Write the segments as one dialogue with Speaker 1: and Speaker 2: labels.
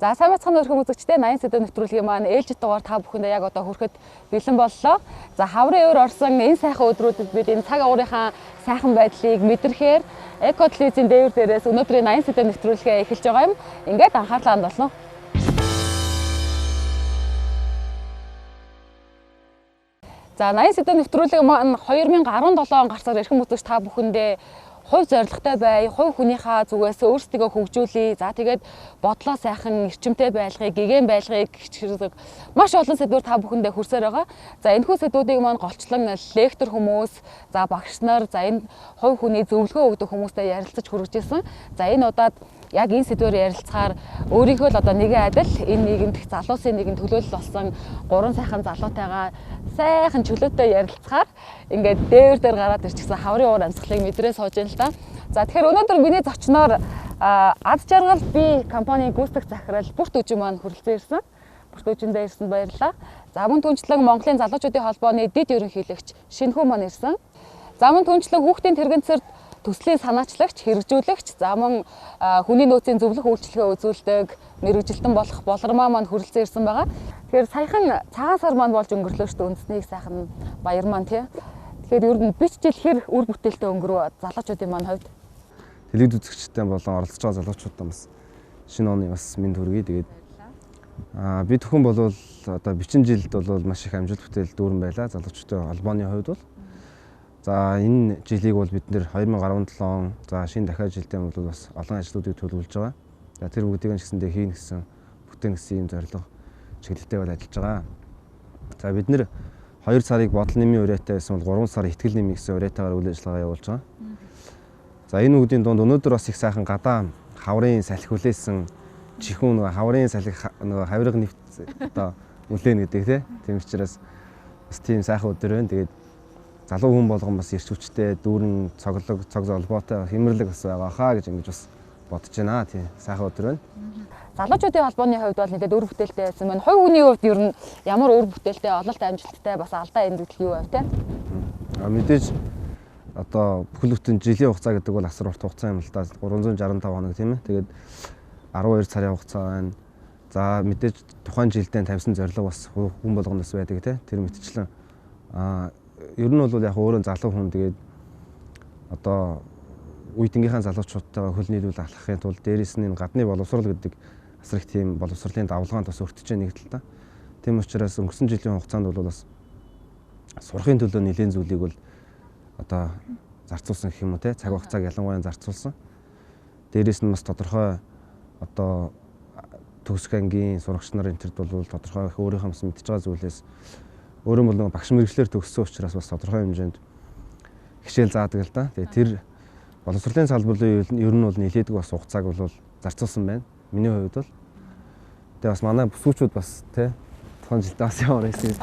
Speaker 1: За сайн байцгаана уу өрхөн үзэгчдээ 80 сэдв нэвтрүүлгийн маань ээлжит дугаар та бүхэндээ яг одоо хүрэхэд бэлэн боллоо. За хаврын уур орсон энэ сайхан өдрүүдэд бид энэ цаг уурынхаа сайхан байдлыг мэдрэхээр Эко телевизийн дээвэр дээрээс өнөөдрийн 80 сэдв нэвтрүүлгээ эхэлж байгаа юм. Ингээд анхаарлаа хандуулна. За 80 сэдв нэвтрүүлэг маань 2017 он гарсаар эрхэм үзэгч та бүхэндээ хувь зорилготой бай, хувь хүнийхээ зүгээс өөрсдийгөө хөгжүүлье. За тэгээд бодлоо сайхан эрчимтэй байлгыг, гэгээн байлгыг гэх маш олон сэдвээр та бүхэндээ хүрсээр байгаа. За энэхүү сэдвүүдийг маань голчлон лектор хүмүүс, за багш нар, за энэ хувь хүний зөвлөгөө өгдөг хүмүүстэй ярилцаж хүргэж ирсэн. За энэ удаад яг энэ сэдвээр ярилцахаар өөрийнхөө л одоо нэгэн адил энэ нийгэмд их залуусын нэгэн төлөөлөл болсон гурван сайхан залуутайгаа сайхан чөлөөтэй ярилцахаар ингээд дээвэр дээр гараад ирчихсэн хаврын уур амьсгалыг мэдрээ сууж байна л да. За тэгэхээр өнөөдөр миний зочноор Аз жаргал би компанийн гүйцэтгэх захирал Бүрт Үжин маань хүрэлцэн ирсэн. Бүрт Үжиндээ ирсэнд баярлалаа. За мөн түнчлэн Монголын залуучуудын холбооны дэд ерөнхийлөгч Шинхүү маань ирсэн. За мөн түнчлэн хүүхдийн тэрэгцэрд төслийн санаачлагч, хэрэгжүүлэгч, за мөн хүний нөөцийн зөвлөх үйлчилгээ үзүүлдэг мэргэжилтэн болох Болормаа маань хүрэлцэн ирсэн байгаа. Тэгэхээр саяхан цагаан сар маань болж өнгөрлөө шүү дээ, үндэснийг сайхан баяр маань тий. Тэгэхээр ер нь бич жил хэр үр бүтээлтэй өнгөрөв залуучуудын маань хувьд?
Speaker 2: Телевиз үзэгчтэй болон оролцож байгаа залуучуудаа бас шинэ оны бас мэнд хүргэе. Тэгээд бид бүхэн бол одоо бичин жилд бол маш их амжилт бүтээл дүүрэн байлаа залуучуудын холбооны хувьд бол. За энэ жилийг бол бид нэр 2017 он за шинэ дахиад жилдээ бол бас олон ажлуудыг төлөвлөж байгаа. За тэр бүгдийг нь ч гэсэндээ хийн гэсэн бүтээн гэсэн ийм зорилго чиглэлтэй бол ажиллаж байгаа. За бид нэр 2 сарыг бодол нэмийн ураатай байсан бол 3 сар ихтгэл нэмийн гэсэн ураатайгаар үйл ажиллагаа явуулж байгаа. За энэ бүгдийн дунд өнөөдөр бас их сайхан гадаа хаврын салхи хүлээсэн чихүүн нөгөө хаврын салхи нөгөө хавирга нэвт одоо үлээн гэдэг тийм учраас бас тийм сайхан өдөр байна. Тэгээд залуу хүн болгон бас эрч хүчтэй, дүүрэн цоглог, цог золбоотой хэмэрлэг бас байгаа хаа гэж ингэж бас бодож байна. Тийм сайхан өдөр байна.
Speaker 1: Залуучуудын холбооны хувьд бол нэлээд үр бүтээлтэй байсан байна. Хувь хүний хувьд ер нь ямар үр бүтээлтэй, ололт амжилттай бас алдаа эндэгдэл юу байв те?
Speaker 2: Мэдээж одоо бүхэл бүтэн жилийн хугацаа гэдэг бол асар урт хугацаа юм л да. 365 хоног тийм ээ. Тэгээд 12 сарын хугацаа байна. За мэдээж тухайн жилдээ тавьсан зорилго бас хүн болгоноос байдаг те. Тэр мэтчлэн ер нь бол яг өөрөө залуу хүн тэгээд одоо үеийнхээ залуучуудтайгаа хөл нийлүүл алхахын тулд дээрээс нь энэ гадны боловсрол гэдэг асар их тийм боловсролын давлгаанд бас өртөж байгаа нэг тал та. Тийм учраас өнгөрсөн жилийн хугацаанд бол бас сурахын төлөө нэлээн зүйлийг бол одоо зарцуулсан гэх юм уу те, цаг хугацааг ялангуяа зарцуулсан. Дээрээс нь бас тодорхой одоо төгсөх ангийн сурагч нар энэ төрд бол тодорхой өөрийнхөө бас мэдж байгаа зүйлээс өөрөө бол нэг багш мэргэжлээр төгссөн учраас бас тодорхой хэмжээнд хичээл заадаг л да. Тэгээ тэр боловсролын салбар руу ер нь бол нэлээдэг бас хугацааг бол зарцуулсан байна. Миний хувьд бол. Тэгээ бас манай бүсгүүчүүд бас тий тухайн жилдээ бас ямар байсан.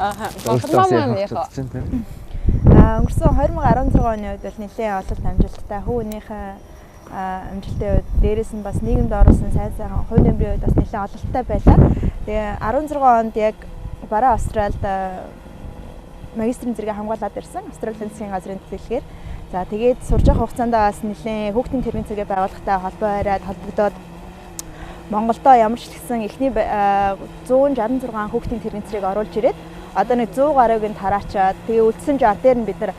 Speaker 1: Болормоо маань яг
Speaker 3: өнгөрсөн 2016 оны хувьд бол нэлээд ололт амжилттай. Хүүнийхээ амжилтын хувьд дээрээс нь бас нийгэмд оруулсан сайн сайхан хувь нэмрийн хувьд бас нэлээд ололттой байлаа. Тэгээ 16 онд яг бараа Австралид магистрийн зэрэгээ хамгаалаад ирсэн. Австралийн засгийн газрын тэтгэлгээр. За тэгээд сурж явах хугацаанд бас нэлээд хүүхдийн тэргийн цэгээ байгууллагатай холбоо бариад холбогдоод Монголдо ямар ч гэсэн эхний 166 хүүхдийн тэргийн цэрэг оруулж ирээд одоо нэг 100 гаруйг нь тараачаад тэгээ үлдсэн 60 дээр нь бид нар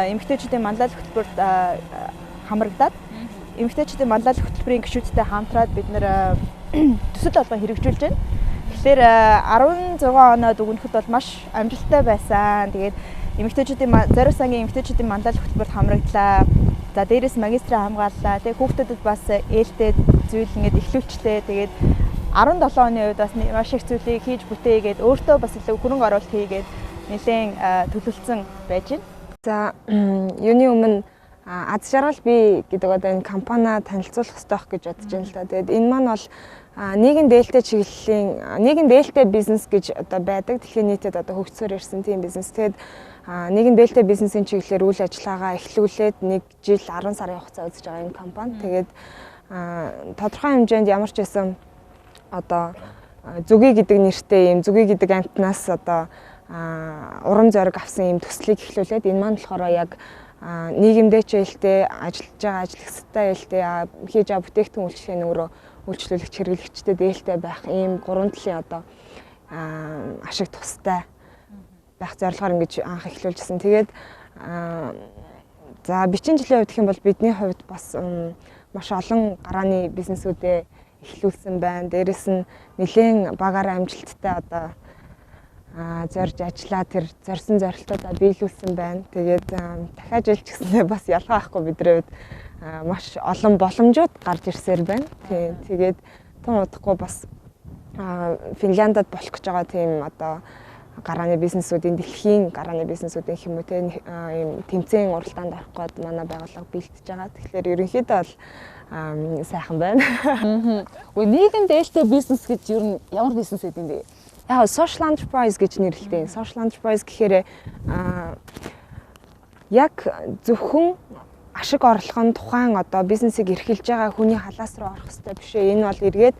Speaker 3: эмэгтэйчүүдийн манлайлал хөтөлбөрт хамрагдаад эмэгтэйчүүдийн манлайлал хөтөлбөрийн гишүүдтэй хамтраад бид нар төсөл болгон хэрэгжүүлж байна. Тэгэхээр 16 оноо дүгнэхэд бол маш амжилттай байсан. Тэгээд эмэгтэйчүүдийн зориуд сангийн эмэгтэйчүүдийн манлайлал хөтөлбөрт хамрагдлаа. За дээрээс магистраа хамгааллаа. Тэгээд хүүхдүүдэд бас ээлтэй зүйл ингээд эхлүүлчлээ. Тэгээд 17 оны үед бас маш их зүйлийг хийж бүтээгээд өөртөө бас илүү хөрөнгө оруулалт хийгээд нэлээд төлөвлөсөн байж байна.
Speaker 4: За юуны өмнө Аз жаргал би гэдэг одоо энэ компаниа танилцуулах хэрэгтэй байх гэж бодож байна л да. Тэгээд энэ маань бол нийгэм дээлтэй чиглэлийн нийгэм дээлтэй бизнес гэж одоо байдаг. Дэлхийн нийтэд одоо хөгжсөөр ирсэн тийм бизнес. Тэгээд нийгэм дээлтэй бизнесийн чиглэлээр үйл ажиллагаагаа эхлүүлээд 1 жил 10 сарын хугацаа үзэж байгаа энэ компани. Тэгээд тодорхой хэмжээнд ямар ч байсан одоо зүгий гэдэг нэртэй ийм зүгий гэдэг амтнаас одоо урам зориг авсан ийм төслийг эхлүүлээд энэ маань болохоор яг нийгэмдээ ч ээлтэй, ажиллаж байгаа ажлагстай ээлтэй, хийж байгаа бүтээгдэхүүн үйлчилгээний өөрөө үйлчлүүлэгч хэрэглэгчтэй дээлтэй байх ийм гурван талын одоо ашиг тустай байх зорилгоор ингэж анх эхлүүлжсэн. Тэгээд за бичин жилийн хувьд гэх юм бол бидний хувьд бас маш олон гарааны бизнесүүдээ эхлүүлсэн байна. Дээрэс нь нэлээд багаараа амжилттай одоо зорж ажиллаа, тэр зорьсон зорилтуудаа биелүүлсэн байна. Тэгээд дахиад жил ч гэсэнээ бас ялгаа байхгүй бидний хувьд маш олон боломжууд гарч ирсээр байна. Тийм. Тэгээд тун удахгүй бас Финляндад болох гэж байгаа тийм одоо гарааны бизнесүүдийн, дэлхийн гарааны бизнесүүдийн хэм үү те ийм тэмцээн уралдаанд орох гээд манай байгууллага бэлтэж байгаа. Тэгэхээр ерөнхийдөө бол сайхан байна.
Speaker 1: Үгүй, нийгэм дээлтэй бизнес гэж ер нь ямар бизнес гэдэг юм бэ?
Speaker 4: Яг social enterprise гэж нэрлэдэг. Social enterprise гэхээр яг зөвхөн ашиг орлого нь тухайн одоо бизнесийг эрхэлж байгаа хүний халаас руу орох хэрэгтэй биш ээ. Энэ бол эргээд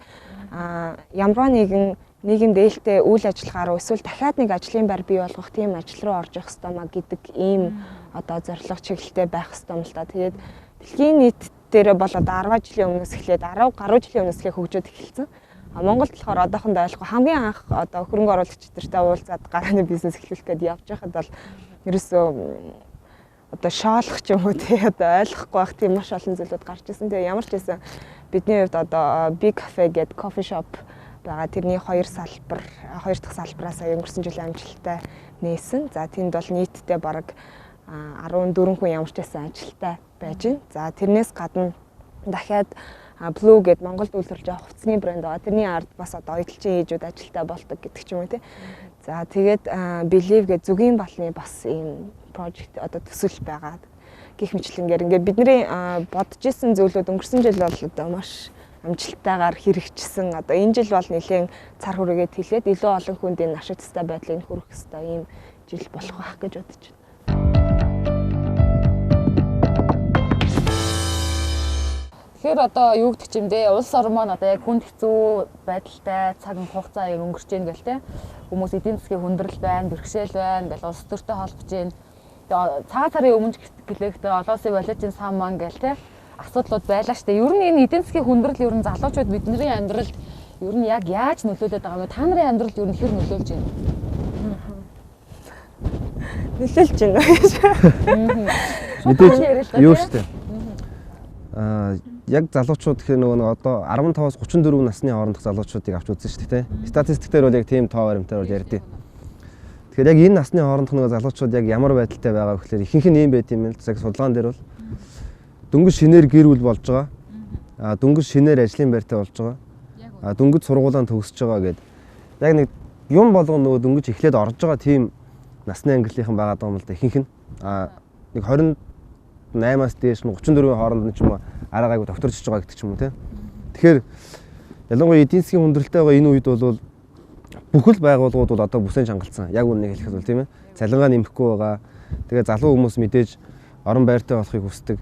Speaker 4: ямарваа нэгэн нийгэм дээлтэй үйл ажиллагаа руу эсвэл дахиад нэг ажлын байр бий болгох тийм ажил руу орж явах хэрэгтэй маа гэдэг ийм одоо зорилго чиглэлтэй байх хэрэгтэй юм л та. Тэгээд дэлхийн нийт дээр бол одоо 10 жилийн өмнөөс эхлээд 10 гаруй жилийн өмнөөс эхлээд хөгжөөд эхэлсэн. А Монголд болохоор одоохондоо ойлгохгүй. Хамгийн анх одоо хөрөнгө оруулагч нартай уулзаад гарааны бизнес эхлүүлэх гээд явж байхад бол ерөөсөө одоо шоолох ч юм уу тий одоо ойлгохгүй байх тийм маш олон зүйлүүд гарч ирсэн. Тэгээ ямар ч байсан бидний хувьд одоо Big Cafe гэдэг coffee shop байгаа. Тэрний хоёр салбар, хоёр дахь салбараа сая өнгөрсөн жил амжилттай нээсэн. За тэнд бол нийтдээ бараг 14 хүн ямар ч байсан ажилтай байж байна. За тэрнээс гадна дахиад Blue гэд Монголд үйлдвэрлэж байгаа хувцсны брэнд байгаа. Тэрний ард бас одоо оёдолчийн ээжүүд ажилтай болдог гэдэг ч юм уу тий. За тэгээд Believe гэд зүгийн балны бас ийм project одоо төсөл байгаа. Гэх мэтлэнгээр ингээд бидний бодож исэн зүйлүүд өнгөрсөн жил бол одоо маш амжилттайгаар хэрэгжсэн. Одоо энэ жил бол нэлээд цар хүрээгээ тэлээд илүү олон хүнд энэ ашиг тустай байдлыг хүргэх ёстой ийм жил болох байх гэж бодож байна.
Speaker 1: Тэгэхээр одоо юу гэдэг чим дээ, улс орн маань одоо яг хүнд хэцүү байдалтай цаг хугацаа яг өнгөрч гин гэл те. Хүмүүс эдийн засгийн хүндрэл байна, бэрхшээл байна гэл улс төртэй холбож гин. Тэгээ цагаан сарын өмнө гэлээхдээ олон улсын валютын сан ман гэл те асуудлууд байлаа штэ. Ер нь энэ эдийн засгийн хүндрэл ер нь залуучууд бидний амьдралд ер нь яг яаж нөлөөлөд байгаа вэ? Та нарын амьдралд ер нь хэр нөлөөлж байна?
Speaker 4: Нөлөөлж байна гэж.
Speaker 2: Мэдээж юу штэ. Яг залуучууд гэхээр нөгөө нэг одоо 15-аас 34 насны хоорондох залуучуудыг авч үзсэн шүү дээ, тэ. Статистик дээр бол яг тийм тоо баримтаар бол ярьдیں۔ Тэгэхээр яг энэ насны хоорондох нөгөө залуучууд яг ямар байдалтай байгаа вэ гэхээр ихэнх нь ийм байт юм л яг судалгаан дээр бол дөнгөж шинээр гэр бүл болж байгаа. А дөнгөж шинээр ажлын байртай болж байгаа. А дөнгөж сургуулаа төгсөж байгаа гэд яг нэг юм болгоно нөгөө дөнгөж эхлээд орж байгаа тийм насны ангиллынхан байгаа даа юм л да ихэнх нь. А нэг 28-аас дээш нь 34-ийн хооронд нь ч юм уу арай гайгүй докторжиж байгаа гэдэг ч юм уу те. Тэгэхээр ялангуяа эдийн засгийн хүндрэлтэй байгаа энэ үед бол бүхэл байгууллагууд бол одоо бүсэн чангалцсан. Яг үнэнийг хэлэхэд бол тийм ээ. Цалингаа нэмэхгүй байгаа. Тэгээ залуу хүмүүс мэдээж орон байртай болохыг хүсдэг.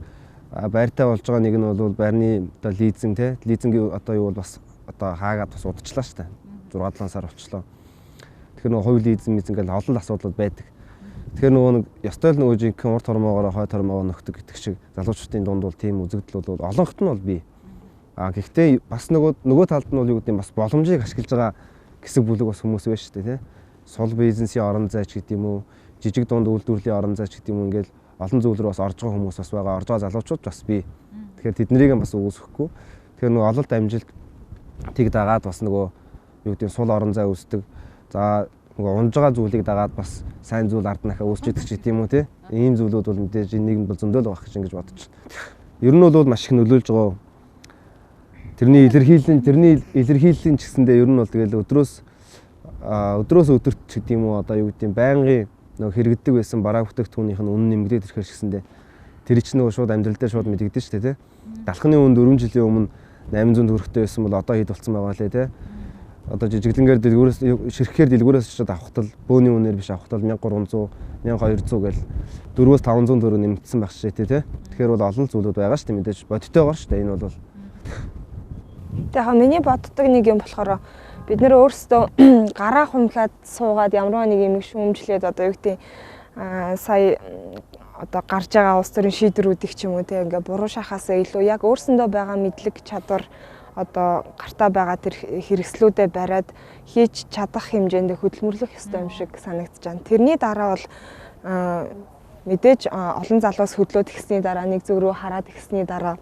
Speaker 2: Байртай болж байгаа нэг нь бол байрны одоо лизинг те. Лизингийн одоо юу бол бас одоо хаагаад бас удажлаа шүү дээ. 6 7 сар болчлоо. Тэгэхээр нөгөө хувь лизинг мизинг гэл олон асуудлууд байдаг. Тэгэхээр нөгөө нэг ёстой л нөгөө жинхэнэ урт хормоогоор хойд хормоогоо нөхдөг гэдэг шиг залуучуудын дунд бол тийм үзэгдэл бол олонхот нь бол бий. А гэхдээ бас нөгөө талд нь бол юу гэдэг нь бас боломжийг ашиглаж байгаа хэсэг бүлэг бас хүмүүс байна шүү дээ тий. Сул бизнесийн орон зайч гэдэг юм уу, жижиг дунд үйлдвэрлэлийн орон зайч гэдэг юм уу ингээл олон зүйл рүү бас орж байгаа хүмүүс бас байгаа, орж байгаа залуучууд бас бий. Тэгэхээр тэднийг бас үүсгэхгүй. Тэгэхээр нөгөө ололт амжилт тийг дагаад бас нөгөө юу гэдэг нь сул орон зай үүсдэг. За нөгөө унж байгаа зүйлийг дагаад бас сайн зүйл ард нахаа үүсч идэх ч гэдэм юм уу тий. Ийм зүйлүүд бол мэдээж энэ нийгэмд бол зөндөл байх гэж ингэж бодож байна. Ер нь бол маш их нөлөөлж байгаа. Тэрний илэрхийллийн ч гэсэндээ ер нь бол тэгэл өдрөөс өдөрт ч гэдэм юм уу одоо юу гэдэг юм байнгын нөгөө хэрэгддэг байсан бараа бүтээгдэхүүнийх нь үнэ нэмэгдээд ирэхээр ч гэсэндээ тэр чинь нөгөө шууд амьдрал дээр шууд мэдэгдэн шүү дээ тий. Далхны үн 4 жилийн өмнө 800 төгрөгтэй байсан бол одоо хэд болсон байгаа лээ тий. Одоо жижиглэнгээр дэлгүүрээс ширхэхээр дэлгүүрээс очиод авахтал бөөний үнээр биш авахтал 1300 1200 гэл 4-500 төгрөг нэмэгдсэн байх шээ тий. Тэгэхээр бол олон зүйлүүд байгаа шүү дээ мэдээж бодитойгоор шүү дээ энэ бол.
Speaker 4: Тэгээ хаа миний боддог нэг юм болохоор бид нэр өөрсдөө гараа хумхаад суугаад ямар нэг юм шүүмжлээд одоо юу гэдэг сая одоо гарч байгаа улс төрийн шийдвэрүүдийг ч юм уу те ингээ буруу шахаасаа илүү яг өөрсөндөө байгаа мэдлэг чадвар одоо гартаа байгаа тэр хэрэгслүүдээ бариад хийж чадах хэмжээнд хөдөлмөрлөх ёстой юм шиг санагдаж байна. Тэрний дараа бол мэдээж олон залуус хөдлөөд ихсний дараа нэг зүг рүү хараад ихсний дараа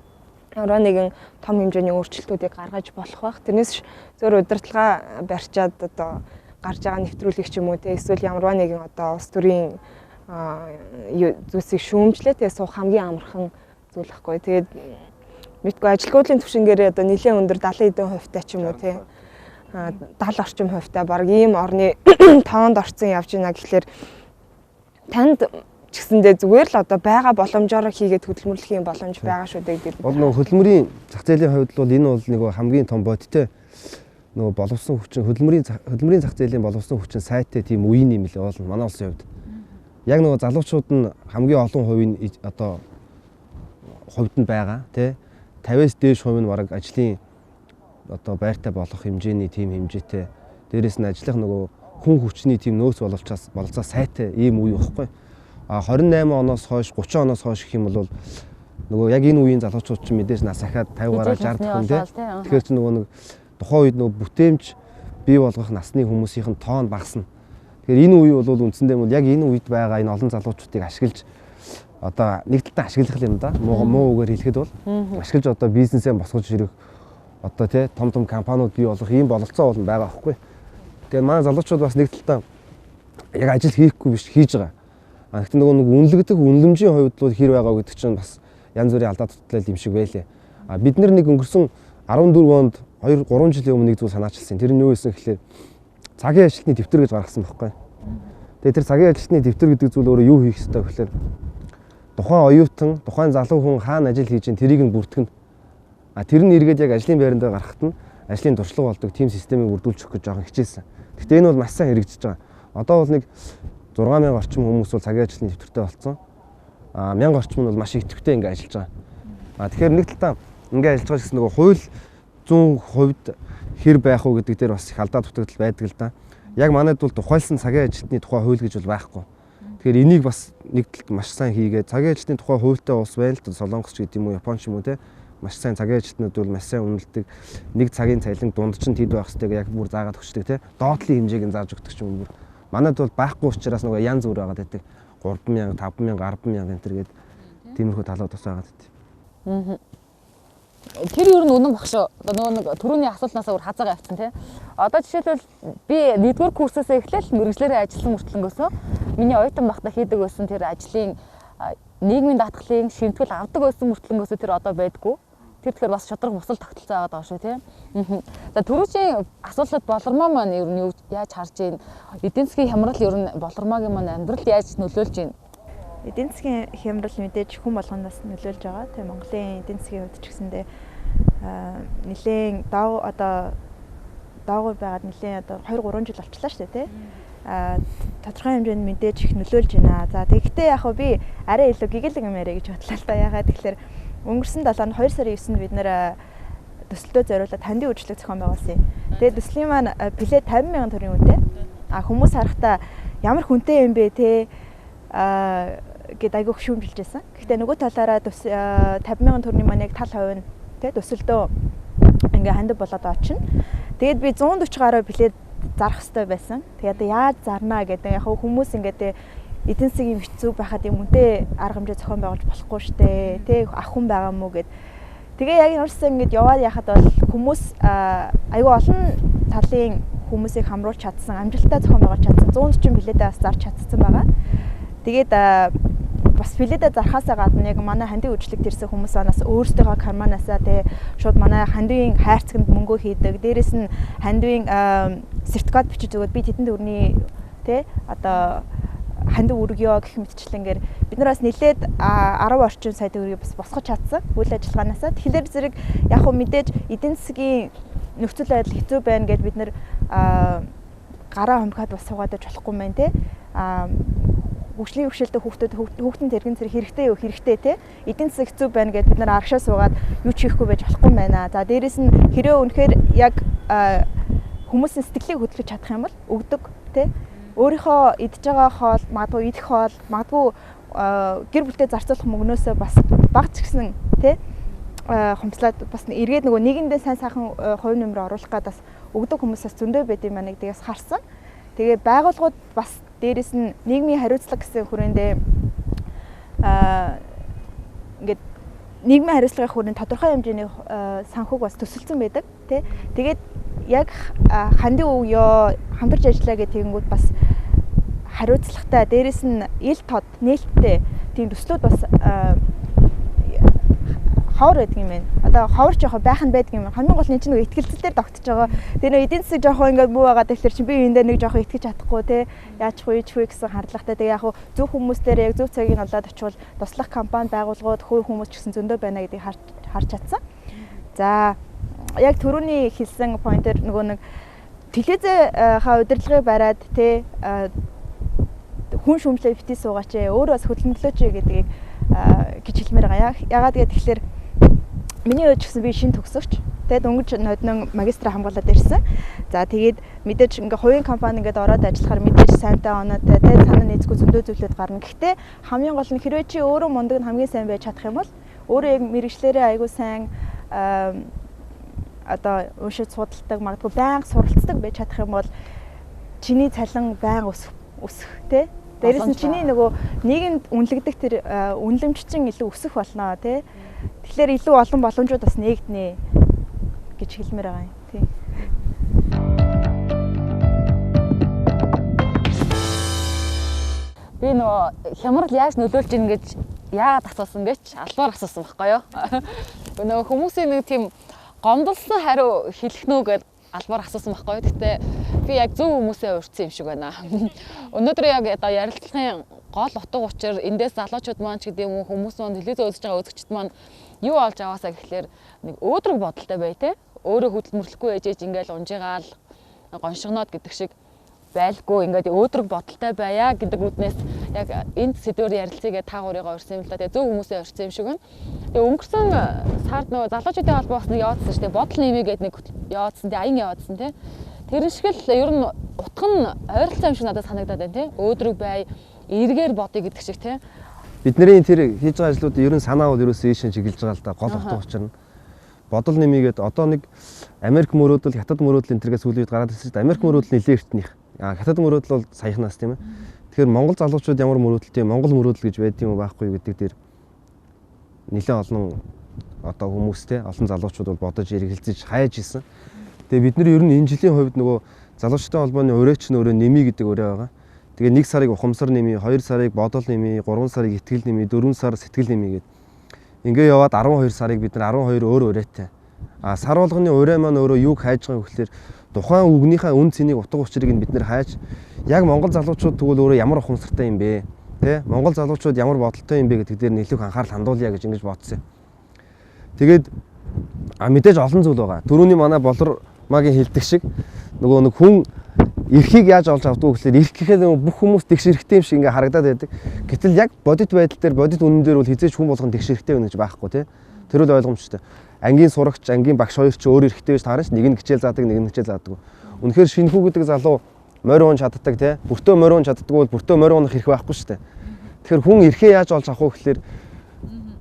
Speaker 4: ямар нэгэн том хэмжээний өөрчлөлтүүдийг гаргаж болох байх. Тэрнээс зөв удирдлага барьчаад одоо гарч байгаа нэвтрүүлэг ч юм уу те эсвэл ямар нэгэн одоо улс төрийн зүйлсийг шүүмжлээ тэгээ суух хамгийн амархан зүйл ахгүй. Тэгээд мэдгүй ажилгүйдлийн түвшингээрээ одоо нэлээд өндөр 70 хэдэн хувьтай ч юм уу те 70 орчим хувьтай баг ийм орны тоонд орцсон явж байна гэхлээр танд ч гэсэндээ зүгээр л одоо байгаа боломжоор хийгээд хөдөлмөрлөх юм боломж байгаа шүү дээ гэдэг.
Speaker 2: Бол нөгөө хөдөлмөрийн зах зээлийн хувьд бол энэ бол нөгөө хамгийн том бодиттой нөгөө боловсон хүчин хөдөлмөрийн зах зээлийн боловсон хүчин сайтай тийм үеийн юм лээ бол манай улсын хувьд. Яг нөгөө залуучууд нь хамгийн олон хувийн одоо хувьд нь байгаа тий 50-аас дээш хувь нь бараг ажлын одоо байртай болох хэмжээний тийм хэмжээтэй. Дээрээс нь ажиллах нөгөө хүн хүчний тийм нөөц бололцоо сайтай ийм үе байхгүй. А 28 оноос хойш 30 оноос хойш гэх юм бол нөгөө яг энэ үеийн залуучууд чинь мэдээж нас ахаад 50 гараа 60 төхөн тий. Тэгэхээр чи нөгөө нэг тухайн үед нөгөө бүтээмж бий болгох насны хүмүүсийнх нь тоон багасна. Тэгэхээр энэ үе бол үндсэндээ бол яг энэ үед байгаа энэ олон залуучуудыг ашиглаж одоо нэг талдаа ашиглах юм да. Муу үгээр хэлэхэд бол ашиглаж одоо бизнесээ босгож ирэх одоо тий том том компаниуд бий болох ийм бололцоо бол байгаа байхгүй. Тэгэхээр манай залуучууд бас нэг талдаа яг ажил хийхгүй биш хийж байгаа. А гэхдээ нөгөө нэг үнэлэгдэх үнэлэмжийн хувьд бол хэр байгаа гэдэг чинь бас янз бүрийн алдаа дутагдал юм шиг байлээ. А бид нэг өнгөрсөн 14 онд 2 3 жилийн өмнө нэг зүйл санаачилсан. Тэр нь юу байсан гэхлээр цагийн ажилтны дэвтэр гэж гаргасан байхгүй. Тэгээ тэр цагийн ажилтны дэвтэр гэдэг зүйл өөрөө юу хийх ёстой гэхлээр тухайн оюутан, тухайн залуу хүн хаана ажил хийж чинь тэрийг нь бүртгэнэ. А тэр нь эргээд яг ажлын байранд гарахад нь ажлын туршлага болдог тийм системийг бүрдүүлж өгөх гэж жоохон хичээсэн. Гэхдээ энэ бол маш сайн хэрэгжиж байгаа. Одоо бол нэг 6000 орчим хүмүүс бол цагийн ажилтны дэвтэртэй болсон. А 1000 орчим нь бол маш идэвхтэй ингэ ажиллаж байгаа. А тэгэхээр нэг талдаа ингэ ажиллаж байгаа гэсэн нөгөө хууль зүүн хувьд хэр байх уу гэдэг дээр бас их алдаа дутагдал байдаг л да. Яг манайд бол тухайлсан цагийн ажилтны тухай хууль гэж бол байхгүй. Тэгэхээр энийг бас нэг талд маш сайн хийгээд цагийн ажилтны тухай хуультай улс байна л да. Солонгос ч гэдэг юм уу, Япон ч юм уу те. Маш сайн цагийн ажилтнууд бол маш сайн үнэлдэг. Нэг цагийн цалин дунд чинь тэд байх хэвээр яг бүр заагаад өгчдөг те. Доотлын хэмжээг нь зааж өгдөг ч юм уу. Манайд бол байхгүй учраас нөгөө янз бүр байгаад байдаг. 3000, 5000, 10000 энэ төр гээд тиймэрхүү талууд бас байгаад байдаг.
Speaker 1: Тэр ер нь үнэн баг шүү. Одоо нөгөө нэг түрүүний асуултнаасаа өөр хазаагаа явцсан тий. Одоо жишээлбэл би 1-р курсээс эхлээл мэргэжлээрээ ажилласан мөртлөнгөөсөө миний оюутан байхдаа хийдэг байсан тэр ажлын нийгмийн даатгалын шимтгэл авдаг байсан мөртлөнгөөсөө тэр одоо байдгүй. Тэр тэгэхээр бас шудраг бусал тогтолцоо байгаад байгаа шүү тий. За түрүүчийн асуултад болормоо маань ер нь яаж харж байна? Эдийн засгийн хямрал ер нь болормоогийн маань амьдралд яаж нөлөөлж байна?
Speaker 3: Эдийн засгийн хямрал мэдээж хүн болгоноос нөлөөлж байгаа. Тэгээ Монголын эдийн засгийн хувьд ч гэсэндээ нэлээд дав одоо доогуур байгаад нэлээд одоо 2 3 жил болчлаа шүү дээ тий. Тодорхой хэмжээнд мэдээж их нөлөөлж байна. За тэгэхдээ яг хөө би арай илүү гэгэлэг юм яриа гэж бодлоо л да. Ягаад тэгэхээр өнгөрсөн 7 хоног 2 сарын 9-нд бид нэр төсөлдөө зориулаад хандив үйлчлэг зохион байгуулсан юм. Тэгээд төслийн маань плед 50 мянган төгрөгийн үнэтэй. А хүмүүс харахтаа ямар хүнтэй юм бэ те гэд айгүйх шүүмжилж байсан. Гэхдээ нөгөө талаараа 50 мянган төгрөгийн маань яг тал хувь нь те төсөлдөө ингээ хандив болоод очино. Тэгээд би 140 гаруй плед зарах хэрэгтэй байсан. Тэгээд яаж зарнаа гэдэг яг хүмүүс ингээ те эдийн засгийн хэцүү байхад юм үнэтэй арга хэмжээ зохион байгуулж болохгүй штэ тий ах хүн байгаа мó гэд. Тэгээ яг ямарсан ингэж яваад яхад бол хүмүүс айгүй олон талын хүмүүсийг хамруулж чадсан, амжилттай зохион байгуулж чадсан, 140 билетээ бас зарч чадсан байгаа. Тэгээд бас билетээ зархаасаа гадна яг манай хандив үйлчлэгт ирсэн хүмүүс анаас өөрсдийнхөө карманаасаа тий шууд манай хандивын хайрцагт мөнгө хийдэг. Дээрээс нь хандивын сертификат бичиж өгөөд би тэдэн төгрөний тий одоо хандив өргөё гэх мэтчлэнгээр бид нар бас нэлээд 10 орчим сая төгрөгийг бас босгож чадсан үйл ажиллагаанасаа. Тэгэхээр зэрэг яг хөө мэдээж эдийн засгийн нөхцөл байдал хэцүү байна гэд бид нар гараа хумхаад бас суугаад байж болохгүй юм байна те. Хөгжлийн бэрхшээлтэй хүүхдүүд хүүхдэн тэргэн зэрэг хэрэгтэй юу хэрэгтэй те. Эдийн засаг хэцүү байна гэд бид нар арагшаа суугаад юу ч хийхгүй байж болохгүй юм байна. За дээрэс нь хэрэг үнэхээр яг хүмүүсийн сэтгэлийг хөдөлгөж чадах юм бол өгдөг те. Өөрийнхөө идж байгаа хоол, магадгүй идэх хоол, магадгүй гэр бүлтэй зарцуулах мөнгнөөсөө бас бага ч гэсэн тий хумслаад бас эргээд нөгөө нийгэмдээ сайн сайхан хувь нэмэр оруулах гээд бас өгдөг хүмүүс бас зөндөө байд юм байна гэдгээс харсан. Тэгээ байгууллагууд бас дээрэс нь нийгмийн хариуцлага гэсэн хүрээндээ ингээд нийгмийн хариуцлагын хүрээнд тодорхой хэмжээний санхүүг бас төсөлсөн байдаг тий. Тэгээд яг хандив өгөө хамтарч ажиллаа гэх тэгэнгүүт бас хариуцлагатай дээрэс нь ил тод нээлттэй тийм төслүүд бас ховор байдаг юм байна. Одоо ховор ч яхаа байх нь байдаг юм. Хамгийн гол нь чинь нэг ихтгэлцэл дээр тогтож байгаа. Тэгээ нэг эдийн засаг жоохон ингээд муу байгаа тэгэхээр чинь би энэ дээр нэг жоохон итгэж чадахгүй те. Яачих вэ, ичвэ гэсэн хандлагатай. Тэгээ яг зөв хүмүүс дээр яг зөв цагийг олоод очивол туслах компани байгууллагууд хувь хүмүүс ч гэсэн зөндөө байна гэдгийг харж чадсан. За яг түрүүний хэлсэн поинтер нөгөө нэг телевизээ ха удирдлагыг бариад те хүн шүмжлээ битгий суугаач ээ өөрөө бас хөдөлмөрлөөч гэдгийг гэж хэлмээр байгаа. Ягаад гэвэл миний хувьд ч гэсэн би шин төгсөгч. Тэгээд дөнгөж ноднон магистра хамгаалаад ирсэн. За тэгээд мэдээж ингээ хувийн компани ингээд ороод ажиллахаар мэдээж сайнтай оноотой тэгээд санаа нийцгүй зөндөө зүйлүүд гарна. Гэхдээ хамгийн гол нь хэрвээ чи өөрөө мундаг нь хамгийн сайн байж чадах юм бол өөрөө яг мэрэгчлэрээ айгүй сайн одоо уншиж судалдаг, магадгүй байнга суралцдаг байж чадах юм бол чиний цалин байнга өсөх тий. Дээрээс нь чиний нөгөө нийгэмд үнэлэгдэх тэр үнэлэмж чинь илүү өсөх болно тий. Тэгэхээр илүү олон боломжууд бас нээгднэ гэж хэлмээр байгаа юм тий.
Speaker 1: Би нөгөө хямрал яаж нөлөөлж ийн гэж яагаад асуусан гэж албаар асуусан байхгүй юу? Нөгөө хүмүүсийн нэг тийм гомдолсон хариу хэлэх нүү гэж албаар асуусан байхгүй юу? Гэхдээ би яг зөв хүмүүсээ урьдсан юм шиг байна. Өнөөдөр яг одоо ярилцлагын гол утга учир эндээс залуучууд маань ч гэдэг юм уу хүмүүс маань телевиз үзэж байгаа үзэгчд маань юу олж аваасаа гэхлээр нэг өөдрөг бодолтой бай тээ. Өөрөө хөдөлмөрлөхгүй ээжээж ингээл унжигаал гоншгоноод гэдэг шиг байлгүй ингээд өөдрөг бодолтой байя гэдэг үднээс яг энд сэдвээр ярилцъя гэж та гурыгаа урьсан юм л та. Тэгээ зөв хүмүүсээ урьдсан юм шиг байна. Тэгээ өнгөрсөн сард нөгөө залуучуудын холбоос нэг яваадсан шүү дээ. Бодол нэмээ гэдэг нэг яваадсан тий, аян яваадсан тий. Тэр шиг л ер нь утга нь ойролцоо юм шиг надад санагдаад байна тий. Өөдрөг бай, эргээр бодъё гэдэг шиг тий.
Speaker 2: Бидний тэр хийж байгаа ажлууд ер нь санаа бол ерөөсөө ийшээ чиглэж байгаа л да. Гол утга учир нь бодол нэмийгээд одоо нэг Америк мөрөөдөл, Хятад мөрөөдөл энэ төргээ сүүлийн үед гараад ирсэн шүү дээ. Америк мөрөөдөл нэлээд эртнийх. Хятад мөрөөдөл бол саяхнаас тийм ээ. Тэгэхээр Монгол залуучууд ямар мөрөөдөлтэй, Монгол мөрөөдөл гэж байдаг юм уу байхгүй юу гэдэг дээр нэлээд олон одоо хүмүүстэй олон залуучууд бол бодож эргэлзэж хайж исэн. Тэгээ бид нар ер нь энэ жилийн хувьд нөгөө залуучдын холбооны өрөөч нь өөрөө нэмий гэдэг өрөө байгаа. Тэгээ 1 сарыг ухамсар нэмий, 2 сарыг бодол нэмий, 3 сарыг итгэл нэмий, 4 сар сэтгэл нэмий гэдэг. Ингээ яваад 12 сарыг бид нар 12 өөр өрөөтэй. А сар болгоны өрөө маань өөрөө юуг хайж байгаа вэ гэхээр тухайн үгнийхээ үн цэнийг утга учирыг нь бид нэр хайж яг Монгол залуучууд тэгвэл өөрөө ямар ухамсартай юм бэ? Тэ? Монгол залуучууд ямар бодолтой юм бэ гэдэг дээр нэлээх анхаарал хандуулъя гэж ингэж бодсон юм. Тэгээд мэдээж олон зүйл байгаа. Түрүүний манай Болор магийн хэлдэг шиг нөгөө нэг хүн эрхийг яаж олж авдаг вэ гэхээр эрх гэхээр бүх хүмүүс тэгш эрхтэй юм шиг ингээ харагдаад байдаг. Гэтэл яг бодит байдал дээр бодит үнэн дээр бол хизээч хүн болгон тэгш эрхтэй байна гэж байхгүй тий. Тэр бол ойлгомжтой. Ангийн сурагч, ангийн багш хоёр ч өөр эрхтэй гэж таарна ш. Нэг нь хичээл заадаг, нэг нь хичээл заадаг. Үнэхээр шинэхүү гэдэг залуу морь уун чаддаг тий. Бүртөө морь уун чаддаггүй бол бүртөө морь уунах эрх байхгүй шүү дээ. Тэгэхээр хүн эрхээ яаж олж авах вэ гэхээр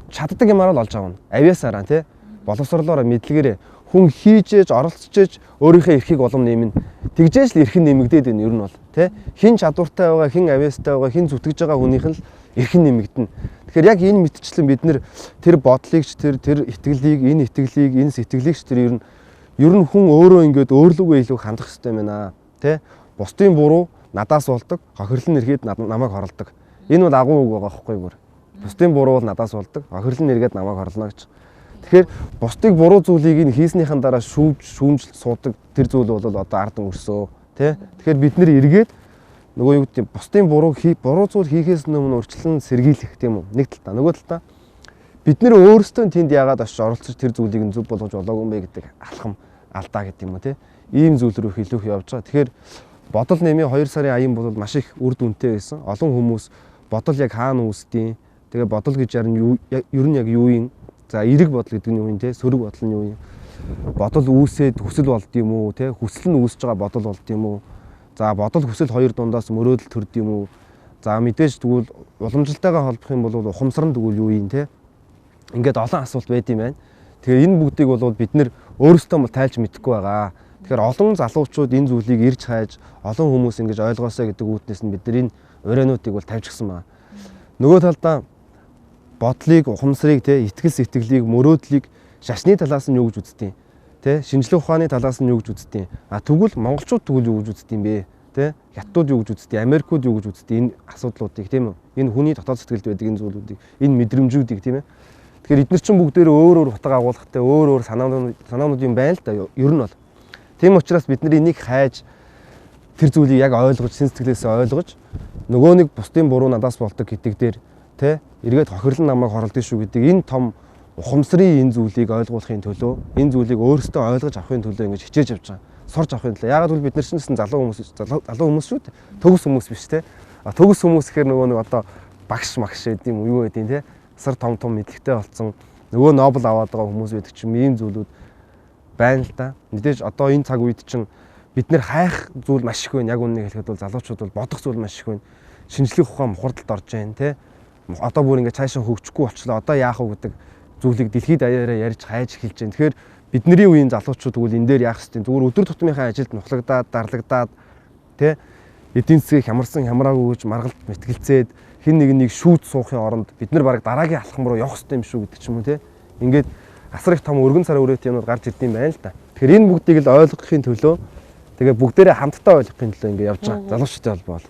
Speaker 2: чаддаг юмараа л олж авна. Авьяасаараа тий. Боловсрлоороо мэдлэгээрээ хүн хийжээж, оролцож өөрийнхөө эрхийг улам нэмнэ. Тэгжээж л эрх нь нэмэгдээд байна ер нь бол тий. Хэн чадвартай байгаа, хэн авьяастай байгаа, хэн зүтгэж байгаа хүнийх нь л эрх нь нэмэгдэнэ. Тэгэхээр яг энэ мэтчлэн бид нэр тэр бодлыг ч тэр итгэлийг, энэ итгэлийг, энэ сэтгэлийг ч тэр ер нь хүн өөрөө ингээд өөрлөгөө илүү хандах хэрэгтэй байна тий. Бусдын буруу надаас болдог, хохирол нь эргээд намайг хорлодог. Энэ бол агуу үг байгаа байхгүй юу? Бусдын буруу бол надаас болдог, хохирол нь эргээд намайг хорлоно гэж. Тэгэхээр бусдыг буруу зүйлийг нь хийснийхэн дараа шүүмжлж суудаг тэр зүйл бол одоо ард өнгөрсөө тий. Тэгэхээр бид нэр эргээд нөгөө юу гэдэг бусдын буруу зүйл хийхээс өмнө урьдчилан сэргийлэх тийм үү? Нэг талдаа, нөгөө талдаа бид нэр өөрсдөө тэнд яагаад очиж оролцож тэр зүйлийг нь зөв болгож болоогүй юм бэ гэдэг алхам алдаа гэдэг юм уу тий. Ийм зүйл рүү илүү их явж байгаа. Тэгэхээр бодол нэмийн 2 сарын аян бол маш их үр дүнтэй байсан. Олон хүмүүс бодол яг хаана үүсдэв? Тэгээ бодол гэж ер нь яг юу юм? За эерэг бодол гэдэг нь юу юм те? Сөрөг бодол нь юу юм? Бодол үүсээд хүсэл болд юм уу те? Хүсэл нь үүсэж байгаа бодол болд юм уу? За бодол хүсэл хоёр дундаас мөрөөдөл төрд юм уу? За мэдээж тэгвэл уламжлалтайгаа холбох юм бол ухамсар нь тэгвэл юу юм те? Ингээд олон асуулт байд юм байна. Тэгэхээр энэ бүгдийг бол бид нэр өөрсдөө бол тайлж мэдэхгүй байгаа. Тэгэхээр олон залуучууд энэ зүйлийг ирж хайж, олон хүмүүс ингэж ойлгоосоо гэдэг үүднээс нь бид нар энэ уриануудыг бол тавьчихсан байна. Нөгөө талдаа бодлыг, ухамсарыг, те, итгэл сэтгэлийг, мөрөөдлийг шашны талаас нь юу гэж үздэг юм? Тэ, шинжлэх ухааны талаас нь юу гэж үздэг юм? А тэгвэл монголчууд тэгвэл юу гэж үздэг юм бэ? Тэ, хятадууд юу гэж үздэг? Америкууд юу гэж үздэг? Энэ асуудлуудыг, тийм үү? Энэ хүний дотоод сэтгэлд байдаг энэ зүйлүүдийг, энэ мэдрэмжүүдийг, тийм ээ. Тэгэхээр эдгээр чинь бүгдээрээ өөр өөр утга агуулгатай, өөр өөр санаанууд юм байна л да. Ер нь бол. Тийм учраас бид нар энийг хайж тэр зүйлийг яг ойлгож, сэн сэтгэлээсээ ойлгож нөгөө нэг бусдын буруу надаас болдог гэдэг дээр, тэ, эргээд хохирлон намайг хорлодог шүү гэдэг энэ том ухамсарын энэ зүйлийг ойлгуулахын төлөө, энэ зүйлийг өөрсдөө ойлгож авахын төлөө ингэж хичээж явж байгаа. Сурч авахын төлөө. Яагаад гэвэл бид нар чинь залуу хүмүүс шүү дээ. Төгс хүмүүс биш, тэ. А төгс хүмүүс гэхээр нөгөө нэг одоо багш магш гэдэг юм уу юу гэдэг юм, тэ. Асар том том мэдлэгтэй болсон нөгөө Нобел аваад байгаа хүмүүс байдаг чинь ийм зүйлүүд байна л да. Мэдээж одоо энэ цаг үед чинь бид нэр хайх зүйл маш их байна. Яг үннийг хэлэхэд бол залуучууд бол бодох зүйл маш их байна. Шинжлэх ухаан мухардалд орж байна, тэ. Одоо бүр ингээд цаашаа хөгжихгүй болчлоо. Одоо яах вэ гэдэг зүйлийг дэлхийд даяараа ярьж хайж эхэлж байна. Тэгэхээр бидний үеийн залуучууд тэгвэл энэ дээр яах ёстой? Зүгээр өдөр тутмынхаа ажилд нухлагдаад, дарлагдаад, тэ, эдийн засгийг хямарсан хямраагүй гэж маргалд мэтгэлцээд хэн нэг нэг шүүж суухын оронд бид нар бараг дараагийн алхам руу явах ёстой юм шүү гэдэг ч юм уу, тэ. Ингээд асар их том өргөн царай өрөөт юмнууд гарч ирд юм байна л да. Тэгэхээр энэ бүгдийг л ойлгохын төлөө, тэгээ бүгдээрээ хамтдаа ойлгохын төлөө ингээд явж байгаа. Залуучуудын холбоо бол.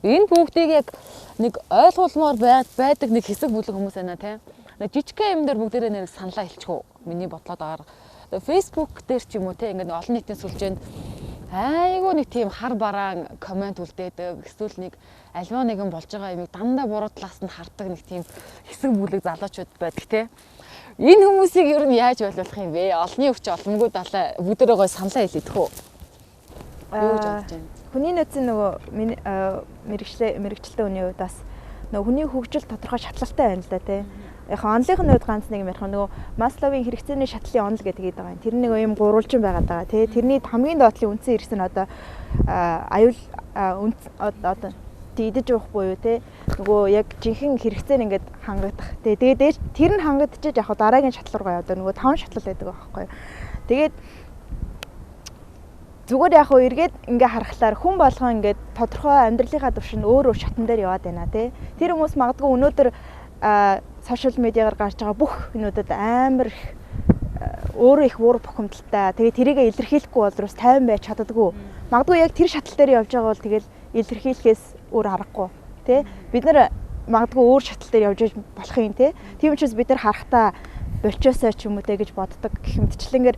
Speaker 1: Энэ бүгдийг яг нэг ойлгуулмаар байдаг нэг хэсэг бүлэг хүмүүс байна, тийм. Нэг жижигхэн юм дээр бүгдээрээ нэг саналаа хэлчих үү? Миний бодлоод байгаа. Facebook дээр ч юм уу, тийм, ингээд олон нийтийн сүлжээнд айгүй нэг тийм хар бараан коммент үлдээдэг. Эсвэл нэг альва нэгэн болж байгаа юмыг дандаа буруу талаас нь хардаг нэг тийм хэсэг бүлэг залуучууд байдаг, тийм. Энэ хүмүүсийг ер нь яаж ойлгох юм бэ? Олонний өвч оломгүй далай бүгдээрээ гой саналаа хэлээд хөө. Юу гэж бодож байна?
Speaker 3: Хүний нөөцийн нөгөө мэрэгчлээ хүний хувьд бас нөгөө хүний хөгжил тодорхой шатлалтай байна л да, тий. Яг онлын хувьд ганц нэг юм ярих нөгөө Масловын хэрэгцээний шатлалын онол гэдэг байгаа юм. Тэр нэг юм гурвалжин байгаад байгаа, тий. Тэрний хамгийн доотлын үндсэн хэрэгцээ нь одоо аюул одоо идэж уух буюу, тий. Нөгөө яг жинхэнэ хэрэгцээ нь ингээд хангагдах. Тий. Тэгээд тэр нь хангагдчихэж яг дараагийн шатлал руу одоо нөгөө 5 шатлал байдаг байхгүй юу. Тэгээд зүгээр яг хөө эргээд ингээ харахлаар хүн болгон ингээд тодорхой амьдралынхаа туршинд өөр өөр шатан дээр яваад байна, тий. Тэр хүмүүс магадгүй өнөөдөр сошиал медиагаар гарч байгаа бүх юмудад амар их өөрөө их уур бухимдалтай. Тэгээ тэрийгэ илэрхийлэхгүй бол бас тайван байж чаддаггүй. Магадгүй яг тэр шатал дээр явж байгаа бол тэгэл илэрхийлэхээс өөр аргагүй, тий. Бид нар магадгүй өөр шатал дээр явж болох юм, тий. Тийм учраас бид нар харахтаа болчоосоо ч юм уу те гэж боддог гэх мэтчлэнгээр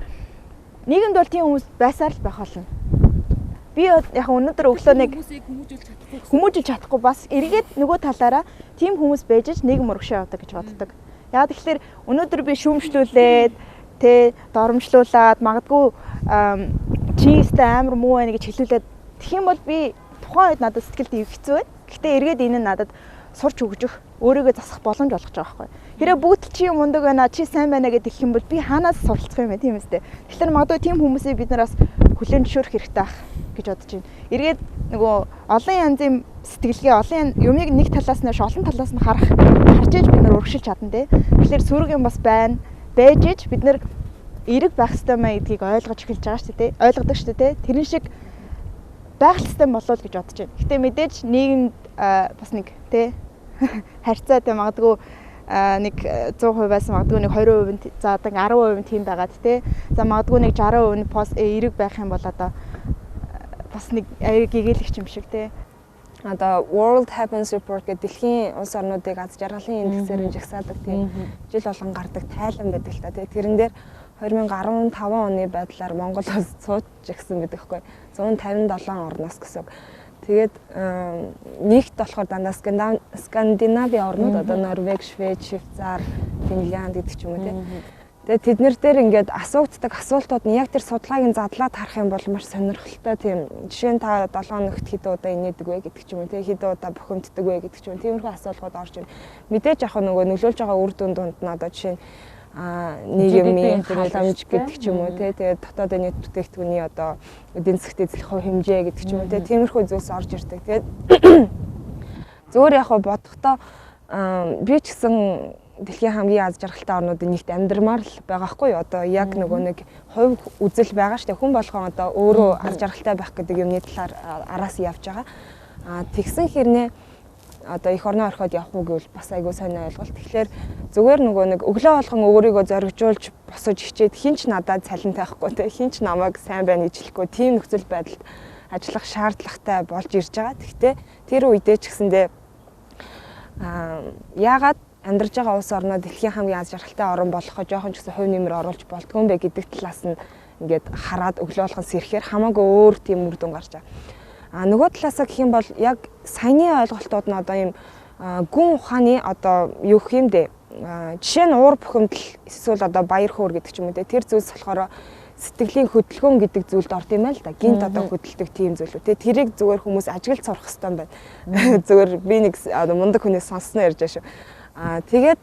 Speaker 3: нийгэмд бол тийм хүмүүс байсаар л байх болно. Би яг өнөөдөр өглөө нэг хүмүүжүүлж чадахгүй бас эргээд нөгөө талаараа тийм хүмүүс байж ч нийгэм урагшаа явдаг гэж боддог. Яг тэгэхээр өнөөдөр би шүүмжлүүлээд, тэ, доромжлуулад магадгүй чи өстэй амар муу байна гэж хэлүүлээд тэгэх юм бол би тухайн үед надад сэтгэлд хэцүү байна. Гэхдээ эргээд энэ нь надад сурч хөгжих, өөрийгөө засах боломж олгож байгаа байхгүй. Хэрэг бүгд чи мундаг байна, чи сайн байна гэдэг хэлэх юм бол би хаанаас суралцах юм бэ, тийм үстэй. Тэгэхээр магадгүй тийм хүмүүсийг бид нараас хүлээн зөвшөөрөх хэрэгтэй ах гэж бодож байна. Эргээд нөгөө олон янзын сэтгэлгээ, олон юмыг нэг талаас нь олон талаас нь харах, харж иж бид нар урагшилж чадна те. Тэгэхээр сөрөг юм бас байна. Байж иж бид нар эерэг байх ёстой маа гэдгийг ойлгож эхэлж байгаа шүү дээ. Ойлгодог шүү дээ. Тэрэн шиг байх ёстой болов уу гэж бодож байна. Гэтэ мэдээж нийгэмд бас нэг те харьцаа те магадгүй нэг 100% байсан магадгүй нэг 20% нь за одоо 10% нь тийм байгаад те. За магадгүй нэг 60% нь пост эерэг байх юм бол одоо бас нэг аяг гэгээлэгч юм шиг те.
Speaker 4: Одоо World Happiness Report гэдэг дэлхийн улс орнуудыг аз жаргалын индексээр нь жагсаадаг тийм жил болгон гардаг тайлан байдаг л та. Тэгээ тэрэн дээр 2015 оны байдлаар Монгол улс цууж жагсан байдаг хгүй. 157 орноос гэсэн. Тэгээд нэгт болохоор дандаа Скандинави орнууд одоо Норвег, Швед, Швейцар, Финлянд гэдэг ч юм уу тийм. Тэгээд тэднэр дээр ингээд асуугддаг асуултууд нь яг тэр судалгааг нь задлаад харах юм бол маш сонирхолтой тийм. Жишээ нь та 7 хоногт хэд удаа инээдэг вэ гэдэг ч юм уу тийм, хэд удаа бухимддаг вэ гэдэг ч юм уу. Тиймэрхүү асуулгууд орж ирнэ. Мэдээж яг нөгөө нөлөөлж байгаа үр дүн дунд нь одоо жишээ нь нийгмийн халамж гэдэг ч юм уу тий. Тэгээд дотоод нийт бүтээгдэхүүний одоо эдийн засгт эзлэх хувь хэмжээ гэдэг ч юм уу тий. Тиймэрхүү зүйлс орж ирдэг. Тэгээд Зүгээр яг бодохдоо би ч гэсэн дэлхийн хамгийн аз жаргалтай орнуудын нэгт амьдрмаар л байгаа хгүй юу. Одоо яг нөгөө нэг хувь үзэл байгаа шүү дээ. Хүн болгон одоо өөрөө аз жаргалтай байх гэдэг юмны талаар араас явж байгаа. Тэгсэн хэрнээ одоо эх орноо орхиод явах уу гэвэл бас айгүй сайн ойлголт. Тэгэхээр зүгээр нөгөө нэг өглөө болгон өөрийгөө зоригжуулж босож хичээд хинч надад цалин тавихгүй те, хинч намайг сайн байна гэж хэлэхгүй тийм нөхцөл байдалд ажиллах шаардлагатай болж ирж байгаа. Гэхдээ тэр үедээ ч гэсэндээ яагаад амьдарч байгаа улс орноо дэлхийн хамгийн аз жаргалтай орн болохоо жоохон ч гэсэн хувь нэмэр оруулж болдгоо юм бэ гэдэг талаас нь ингээд хараад өглөө болгон сэрэхээр хамаагүй өөр тийм үр дүн гарч байгаа. А нөгөө талаасаа гэх юм бол яг саяны ойлголтууд нь одоо ийм гүн ухааны одоо юу гэх юм бэ? Жишээ нь уур бухимдал эсвэл одоо баяр хөөр гэдэг ч юм уу те, тэр зүйлс болохоор сэтгэлийн хөдөлгөөн гэдэг зүйлд орд юм байна л да. Гинт одоо хөдөлдөг тийм зүйлүүд те. Тэрийг зүгээр хүмүүс ажиглаж сурах хэрэгтэй юм байна. Зүгээр би нэг мундаг хүнээс сонссноо ярьж байгаа шүү. Тэгээд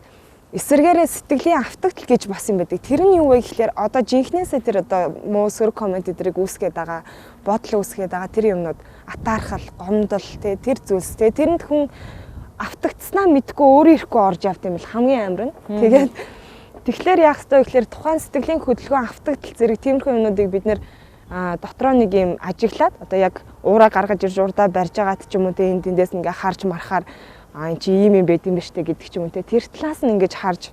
Speaker 4: эсвэргээрээ сэтгэлийн автагдал гэж бас юм байдаг. Тэр нь юу вэ гэхлээр одоо жинхнээсээ тэр одоо муу сөрөг коммент эдрийг үүсгээд байгаа, бодол үүсгээд байгаа тэр юмнууд атаархал, гомдол те, тэр зүйлс те, тэрэнд хүн автагдсанаа мэдгүй өөрөө ирэхгүй орж явд юм бол хамгийн амар нь. Тэгээд тэгэхээр яах ёстой вэ гэхлээр тухайн сэтгэлийн хөдөлгөөн, автагдал зэрэг тиймэрхүү юмнуудыг бид нэр дотроо нэг юм ажиглаад одоо яг уураа гаргаж ирж урдаа барьж байгаад ч юм уу те, энэ тэндээс ингээ харж мархаар энэ чи ийм юм байд юм ба штэ гэдэг ч юм уу те, тэр талаас нь ингэж харж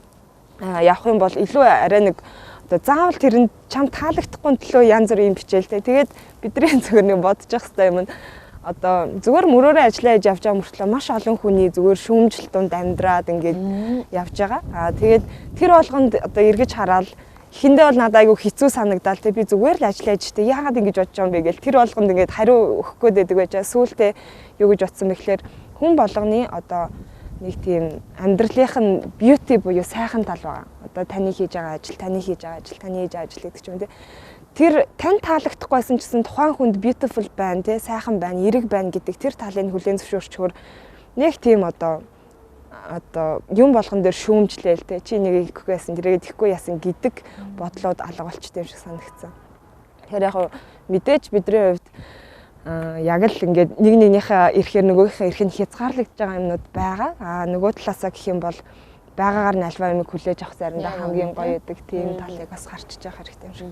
Speaker 4: явах юм бол илүү арай нэг одоо заавал тэр нь чам таалагдахгүй төлөө янз бүрийн юм бичээл те. Тэгээд бидний зүгээр нэг бодож явах хэрэгтэй юм нь одоо зүгээр мөрөөрөө ажиллаа хийж явж байгаа мөртлөө маш олон хүний зүгээр шүүмжлэл дунд амьдраад ингээд явж байгаа. Тэгээд тэр болгонд одоо эргэж хараад эхэндээ бол надад айгүй хэцүү санагдаал те, би зүгээр л ажиллаа хийж те, яагаад ингэж бодож байгаа юм бэ гэл тэр болгонд ингээд хариу өгөх гээд байдаг байж байгаа. Сүүлдээ юу гэж бодсон бэ гэхээр хүн болгоны одоо нэг тийм амьдралынх нь beauty буюу сайхан тал байгаа. Одоо таны хийж байгаа ажил, таны хийж байгаа ажил, таны хийж байгаа ажил гэдэг ч юм те. Тэр тань таалагдахгүй байсан ч гэсэн тухайн хүнд beautiful байна те, сайхан байна, эерэг байна гэдэг тэр талыг хүлээн зөвшөөрчхөөр нэг тийм одоо юм болгон дээр шүүмжлээл те, чи нэг ихгүй яасан, тэрийг ихгүй яасан гэдэг бодлоод алга болчтой юм шиг санагдсан. Тэгэхээр яг мэдээж бидний хувьд яг л ингээд нэг нэгнийхээ ирэхээр нөгөөхөө ирэх нь хязгаарлагдж байгаа юмнууд байгаа. Нөгөө талаасаа гэх юм бол байгаагаар нь альва юмыг хүлээж авах заримдаа хамгийн гоё байдаг. Тийм талыг бас харчиж явах хэрэгтэй юм шиг.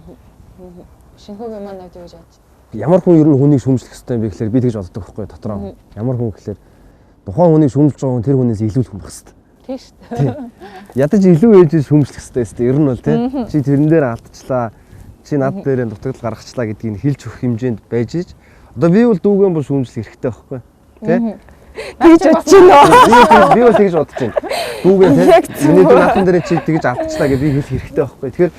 Speaker 1: Шинхүүгийн маань юу гэж бодож?
Speaker 2: Ямар хүн ер нь хүнийг шүүмжлэх ёстой юм бэ гэхлээр би тэгж боддог байхгүй дотроо. Ямар хүн гэхлээр тухайн хүнийг шүүмжлж байгаа хүн тэр хүнээс илүү л хүн байх хэрэгтэй.
Speaker 1: Тийм шүү дээ.
Speaker 2: Ядаж илүү ээж шүүмжлэх ёстой шүү дээ. Ер нь бол тий. Чи тэрэн дээр алдчихлаа. Чи над дээр дутагдал гаргачлаа гэдгийг хэлж өгөх хэмжээнд байж иж. Одоо би бол дүүгэн бол шүүмжлэх хэрэгтэй байхгүй тий.
Speaker 4: Тэгж бодож байна.
Speaker 2: Би бол тэгж бодож байна. Дүүгэн тий. Миний дүү надан дээр чи тэгж алдчихлаа гэж би хэлэх хэрэгтэй байхгүй. Тэгэхээр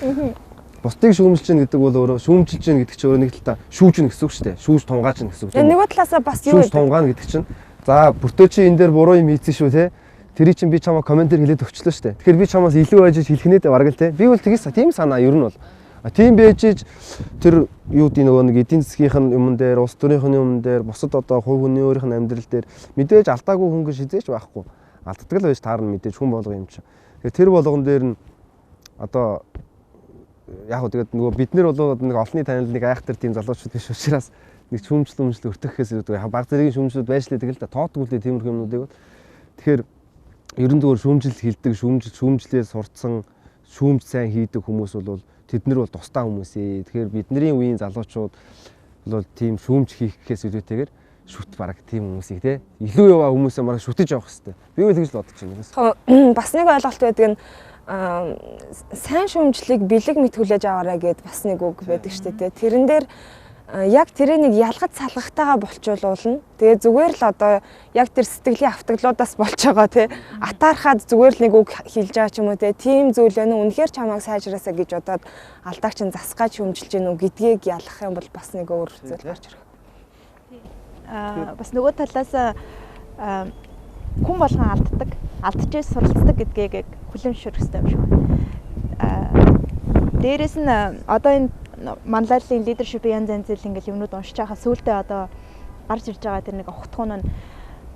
Speaker 2: бусдыг шүүмжилж гин гэдэг бол өөрөө шүүмжилж гин гэдэг чинь өөрөө нэг талдаа шүүж гин гэсэн үг шүү дээ. Шүүж тунгааж гин гэсэн үг.
Speaker 4: Нөгөө талаасаа бас юу
Speaker 2: вэ? Шүүж тунгаана гэдэг чинь за бүртөө чи энэ дээр буруу юм хийсэн шүү те. Тэрий чинь би чамаа комментээр хэлээд өгчлөө шүү дээ. Тэгэхээр би чамаас илүү ажиж хэлэх нэ дээ бараг л те. Би бол тэгээс тийм санаа ер нь бол тийм байж тэр юу гэдэг нөгөө нэг эдийн засгийнх нь юмн дээр, улс төрийнх нь юмн дээр, бусад одоо хувь хүний өөрийнх нь амьдрал дээр мэдээж алдаагүй хүн гэж хизээч байхгүй. Алддаг л байж таарна мэдээж хүн болго юм чинь. Тэгэхээр тэр болгон дээр нь одоо яг хөө тэгээд нөгөө бид нар бол нэг олонний танил нэг айхтар тийм залуучууд биш учраас нэг шүүмжлэл өмжлөл өртөхөөс илүү яг баг зэргийн шүүмжлүүд байж л тэгэл та тоодгүй л тиймэрхүү юмнуудыг бол тэгэхээр ерөн зүгээр шүүмжил хилдэг, шүүмжил шүүмжлээ сурцсан, шүүмж сайн хийдэг хүмүүс бол тэд нар бол тусдаа хүмүүс ээ. Тэгэхээр бидний үеийн залуучууд бол тийм шүүмж хийх гэхээс илүүтэйгээр шүт бараг тийм хүмүүсийг те илүү яваа хүмүүсээ бараг шүтэж явах хэрэгтэй. Би үл тэгж л бодож байна.
Speaker 4: Бас нэг ойлголт байдаг нь сайн шүүмжлийг бэлэг мэт хүлээж аваарай гэд бас нэг үг байдаг шүү дээ. Тэрэн дээр яг тэрийг нэг ялгаж салгахтайгаа болчулуулна. Тэгээ зүгээр л одоо яг тэр сэтгэлийн автаглуудаас болж байгаа тий атаархаад зүгээр л нэг үг хэлж байгаа ч юм уу тий тийм зүйл байна уу? Үнэхээр чамайг сайжраасаа гэж бодоод алдааг чинь засгаад шүүмжилж гин үү гэдгийг ялгах юм бол бас нэг өөр зүйл гарч ирэх.
Speaker 3: Бас нөгөө талаас хүн болгон алддаг, алдчихээс суралцдаг гэдгийг хүлээн зөвшөөрөх хэрэгтэй юм шиг байна. Дээрээс нь одоо энэ манлайллын лидершип янз янзын ингээл юмнууд уншиж байхад сүүлдээ одоо гарч ирж байгаа тэр нэг огтхон нь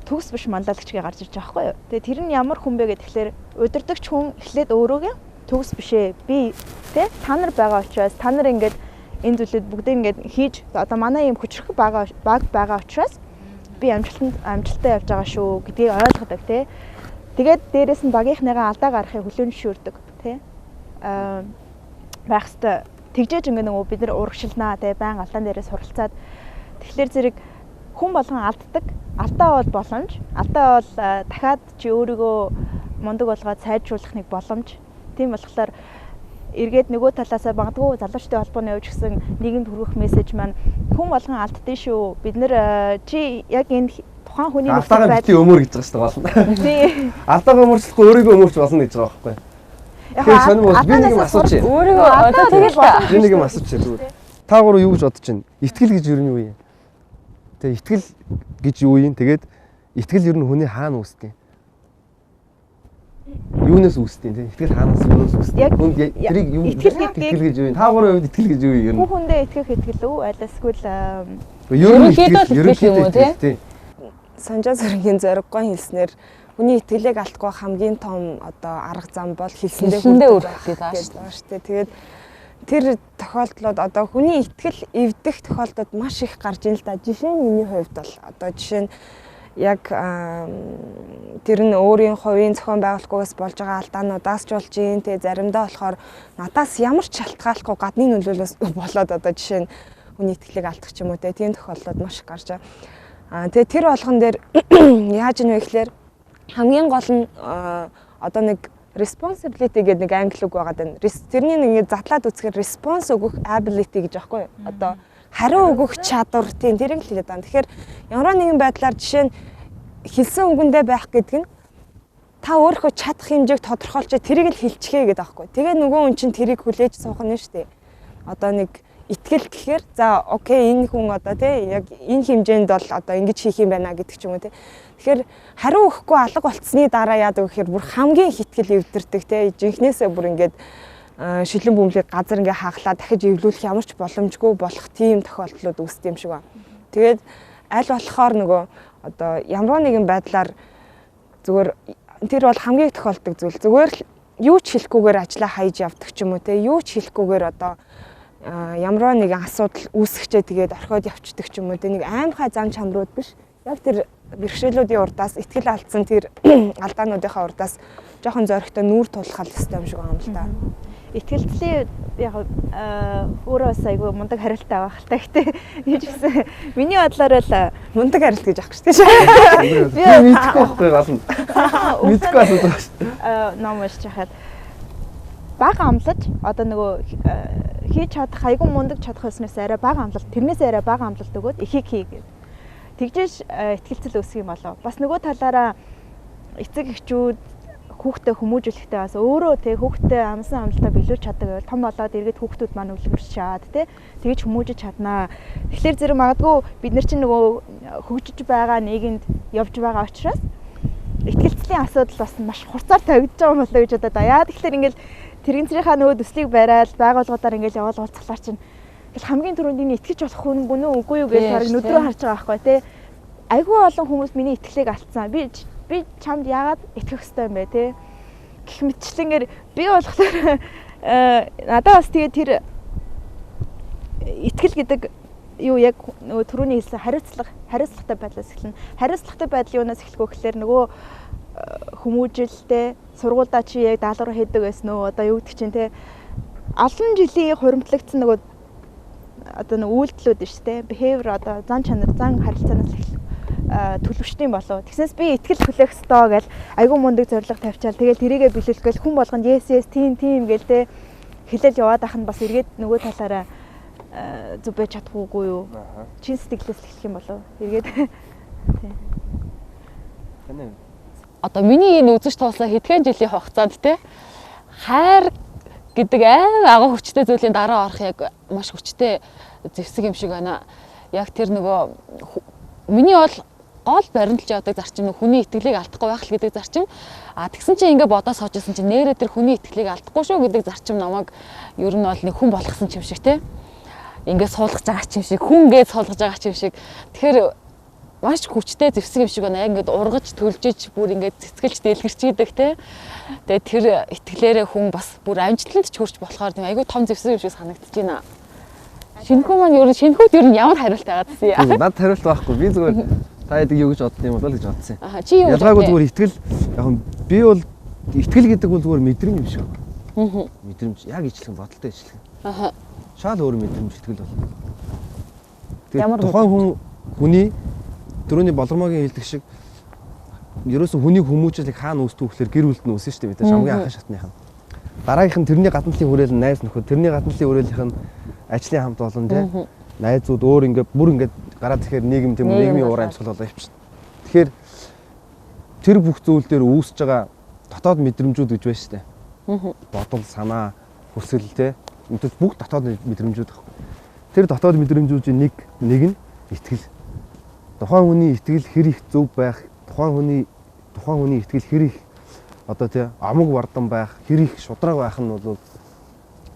Speaker 3: төгс биш манлайлагчгээ гарч ирж байгаа байхгүй юу. Тэгээ тэр нь ямар хүн бэ гэхээр удирдагч хүн эхлээд өөрөөгөө төгс биш ээ. Би тэ та нар байгаа учраас та нар ингээд энэ зүйлүүд бүгдээ ингээд хийж одоо манай ийм хүчрэх баг байгаа учраас Би амжилттай явж байгаа шүү гэдгийг ойлгодог тий. Тэгээд дээрэс нь багийнхныгаа алдаа гаргахыг хүлээн зөвшөөрдөг тий. Байх хэвээр тэгжээж ингээ нөгөө бид нар урагшилнаа тий, байн алдаан дээрээ суралцаад. Тэгэхээр зэрэг хүн болгон алддаг. Алдаа бол боломж. Алдаа бол дахиад чи өөрийгөө мундаг болгоод сайжруулах нэг боломж. Тийм болохоор эргээд нөгөө талаасаа магадгүй залуучдын холбооны хувьд гэсэн нийгэмд хүргэх мессеж маань хүн болгон алддээ шүү. Бид нэр чи яг энэ тухайн хүний
Speaker 2: нөхцөл байдал өмөр гэж байгаа шүү дээ болно.
Speaker 3: Тий.
Speaker 2: Алдаагаа өмөрчлөхгүй өөрийгөө өмөрч болно гэж байгаа байхгүй. Тэгэхээр сонир бол би нэг юм асуучих.
Speaker 1: Өөрийгөө одоо тэгэл
Speaker 2: би нэг юм асуучих зүгээр. Та гурав юу гэж бодож байна? Итгэл гэж юу юм? Тэгээ итгэл гэж юу юм? Тэгээд итгэл ер нь хүний хаана үүсдэг юм? Юунаас үүсдэг тийм? Итгэл хаанаас юунаас үүсдэг? Хүнд тэрийг юу итгэл гэж юу юм? Та гурав хувьд итгэл гэж юу юм?
Speaker 3: Хүн хүндээ итгэх итгэл үү? Аль эсвэл
Speaker 2: ерөнхийдөө итгэл юм уу тийм?
Speaker 4: Санжаа зүрхийн зориггон хэлснээр хүний итгэлийг алдахгүй хамгийн том одоо арга зам бол хэлсэндээ
Speaker 1: хүрэх гэж байгаа
Speaker 4: шүү дээ. Тэгээд тэр тохиолдлууд одоо хүний итгэл эвдэх тохиолдлууд маш их гарч ийн л да. Жишээ нь миний хувьд бол одоо жишээ нь яг тэр нь өөрийн хувийн зохион байгуулалтгүйгээс болж байгаа алдаануудаас ч болж ийн. Тэгээ заримдаа болохоор надаас ямар ч шалтгааллахгүй гадны нөлөөлөөс болоод одоо жишээ нь хүний итгэлийг алдах ч юм уу тийм тохиолдлууд маш их гарч байгаа. Тэгээ тэр болгон дээр яаж ийн вэ гэхээр хамгийн гол нь одоо нэг responsibility гэдэг нэг англи үг байгаа даа. Тэрний нэг ингэ затлаад үзэхээр response өгөх ability гэж аахгүй юу? Одоо хариу өгөх чадвар тийм тэрийг л хэлээд байгаа. Тэгэхээр ямар нэгэн байдлаар жишээ нь хэлсэн үгэндээ байх гэдэг нь та өөрийнхөө чадах хэмжээг тодорхойлж тэрийг л хэлчихээ гэдэг аахгүй. Тэгээ нөгөө хүн чинь тэрийг хүлээж суух нь шүү дээ. Одоо нэг итгэл гэхээр за окей энэ хүн одоо тий яг энэ хэмжээнд бол одоо ингэж хийх юм байна гэдэг ч юм уу тий. Тэгэхээр хариу өгөхгүй алга болцсны дараа яадаг гэхээр бүр хамгийн их итгэл эвдэрдэг тий. Жинхнээсээ бүр ингээд шилэн бөмбөлийг газар ингээ хаглаа дахиж эвлүүлэх ямар ч боломжгүй болох тийм тохиолдлууд үүсдэг юм шиг байна. Тэгээд аль болохоор нөгөө одоо ямар нэгэн байдлаар зүгээр тэр бол хамгийн их тохиолддог зүйл. Зүгээр л юу ч хэлэхгүйгээр ажлаа хайж явдаг ч юм уу те юу ч хэлэхгүйгээр одоо ямар нэгэн асуудал үүсгэхчээ тэгээд орхиод явцдаг ч юм уу те нэг аимхай зан чанарууд биш. Яг тэр бэрхшээлүүдийн урдаас итгэл алдсан тэр алдаануудынхаа урдаас жоохон зоригтой нүүр тулах ёстой юм шиг байна л да.
Speaker 3: Итгэлцлийн яг өөрөө бас айгүй мундаг хариулттай байх л та. Гэтэ юу ч гэсэн миний бодлоор л
Speaker 4: мундаг хариулт гэж авах шүү дээ.
Speaker 2: Би мэдэхгүй байхгүй гол нь. Мэдэхгүй асуудал байна шүү
Speaker 3: дээ. Ном уншиж хахад бага амлаж одоо нөгөө хийж чадах айгүй мундаг чадах байснаас арай бага амлалт тэрнээс арай бага амлалт өгөөд ихийг хий гэв. Тэгжээж итгэлцэл өсөх юм болов. Бас нөгөө талаараа эцэг эхчүүд хүүхдээ хүмүүжүүлэхдээ бас өөрөө тэг хүүхдээ амсан амлалтаа биелүүлж чаддаг байвал том болоод эргээд хүүхдүүд маань үлгэрч чаад тэ тэгж хүмүүжиж чаднаа. Тэгэхээр зэрэг магадгүй бид нар чинь нөгөө хөгжиж байгаа нийгэмд явж байгаа учраас итгэлцлийн асуудал бас маш хурцаар тавигдж байгаа юм болоо гэж бодоод. Яа тэгэхээр ингээл тэрэгцрийнхаа нөгөө төслийг бариад байгууллагуудаар ингээл яваал уулзахлаар чинь ингээл хамгийн түрүүнд энэ итгэж болох хүн гүн үү үгүй юу гэж бараг нүдрөө харж байгаа байхгүй тэ. Айгүй олон хүмүүс миний итгэлийг алдсан. Би чамд яагаад итгэх ёстой юм бэ те? Гэх мэтчлэнгээр би болохоор надад бас тэгээ тэр итгэл гэдэг юу яг нөгөө түрүүний хэлсэн хариуцлагатай байдлаас эхэлнэ. Хариуцлагатай байдал юунаас эхлэх вэ гэхээр нөгөө хүмүүжилтэй сургуульдаа чи яг даалгавар хийдэг байсан уу? Одоо юу гэдэг чинь те олон жилийн хуримтлагдсан нөгөө одоо нөгөө үйлдэлүүд нь шүү дээ. Behavior одоо зан чанар, зан харилцаанаас эхлэх төлөвшдөм болов. Тэгснээс би итгэл хүлээх ёстой гэж айгүй мундаг зорилго тавьчаал. Тэгэл тэрийгэ биелүүлэх гээл хүн болгонд yes yes тийм тийм гээл те хэлэл яваад ах нь бас эргээд нөгөө талаараа зүг байж чадахгүй юу? Чин сэтгэлээс эхлэх юм болов. Эргээд тийм.
Speaker 2: Таны
Speaker 1: одоо миний энэ үзэж туулсан хэдхэн жилийн хугацаанд те хайр гэдэг аим агуу хүчтэй зүйлийн дараа орох яг маш хүчтэй зэвсэг юм шиг байна. Яг тэр нөгөө миний бол гол баримтлж явдаг зарчим хүний итгэлийг алдахгүй байх л гэдэг зарчим. А тэгсэн чинь ингээ бодоо суужсэн чинь нэрээ тэр хүний итгэлийг алдахгүй шүү гэдэг зарчим намайг ер нь бол нэг хүн болгосон юм шиг те. Ингээ суулгаж байгаа ч юм шиг, хүн ингээд суулгаж байгаа ч юм шиг. Тэгэхээр маш хүчтэй зэвсэг юм шиг байна. Яг ингээд ургаж төлжиж бүр ингээд цэцгэлж дэлгэрч идэг те. Тэгээд тэр итгэлээрээ хүн бас бүр амжилтанд ч хүрч болохоор тийм айгүй том зэвсэг юм шиг санагдаж байна. Шинэхүү маань ер нь шинэхүүд ер нь ямар хариулт байгаад байсан юм?
Speaker 2: Надад хариулт байхгүй. Би зүгээр Та яадаг юу гэж бодд юм бол гэж бодсон.
Speaker 1: Аа чи юу гэж
Speaker 2: Ялгаагүй зүгээр итгэл яг би бол итгэл гэдэг бол зүгээр мэдрэмж юм шиг.
Speaker 1: Аа.
Speaker 2: Мэдрэмж яг ижилхэн бодолтой ижилхэн.
Speaker 1: Аа.
Speaker 2: Шал өөр мэдрэмж итгэл бол. Тэгээд тухайн хүн хүний түрүүний Болормогийн хэлдэг шиг ерөөсөн хүнийг хүмүүжүүлэх хаана үүсдэг вөхлөөр гэр бүлд нь үүснэ шүү дээ бид хамгийн анхан шатных нь. Дараагийнх нь тэрний гадна талын хүрээл нь найз нөхөд, тэрний гадна талын хүрээлийнх нь ажлын хамт олон тий. Найзууд өөр ингээд бүр ингээд гараад ирэхээр нийгэм тийм үү нийгмийн уур амьсгал болоо явчихна. Тэгэхээр тэр бүх зүйл дээр үүсэж байгаа дотоод мэдрэмжүүд гэж байна шүү дээ. Бодол, санаа, хүсэл тий. Мэдээж бүх дотоод мэдрэмжүүд байхгүй. Тэр дотоод мэдрэмжүүдийн нэг нь итгэл. Тухайн хүний итгэл хэр их зөв байх, тухайн хүний итгэл хэр их одоо тий амаг вардан байх, хэр их шудраг байх нь бол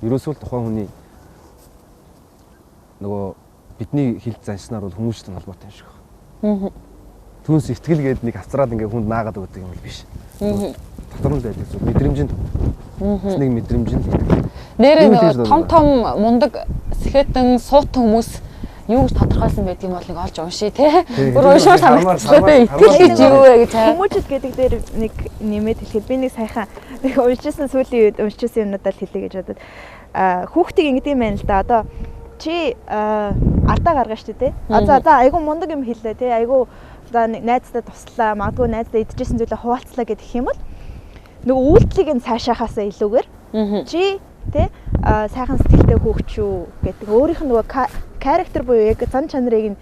Speaker 2: ерөөсөө л тухайн хүний нөгөө бидний хэлж заншнаар бол хүмүүжтэй холбоотой юм шиг байна. Түүнээс итгэл гээд нэг авцраад ингээ хүнд наагаад өгдөг юм бол биш. Дотор нь байдаг зүйл мэдрэмж нь. Нэг мэдрэмж нь итгэл.
Speaker 1: Нэрээ нөгөө том том мундаг сэхэтэн суутан хүмүүс юу гэж тодорхойлсон байдаг юм бол нэг олж уншия те. Бүр уншмаар санагдчихлаа те. Итгэл гэж юу вэ гэж.
Speaker 3: Хүмүүжил гэдэг дээр нэг нэмээд хэлэхэд би нэг саяхан нэг уншижсэн сүүлийн үед уншижсэн юмнуудаа л хэлье гэж бодод. Хүүхдийг ингэдэг юм байна л да. Одоо чи алдаа гаргана шүү дээ те. За айгу мундаг юм хэллээ те. Айгу за найздаа туслаа, магадгүй найздаа идчихсэн зүйлээ хуваалцлаа гэдэг юм бол нөгөө үйлдэлийг нь цаашаахаасаа илүүгээр чи тэ сайхан сэтгэлтэй хүүхд шүү гэдэг өөрийнх нь нөгөө характер буюу яг зан чанарыг нь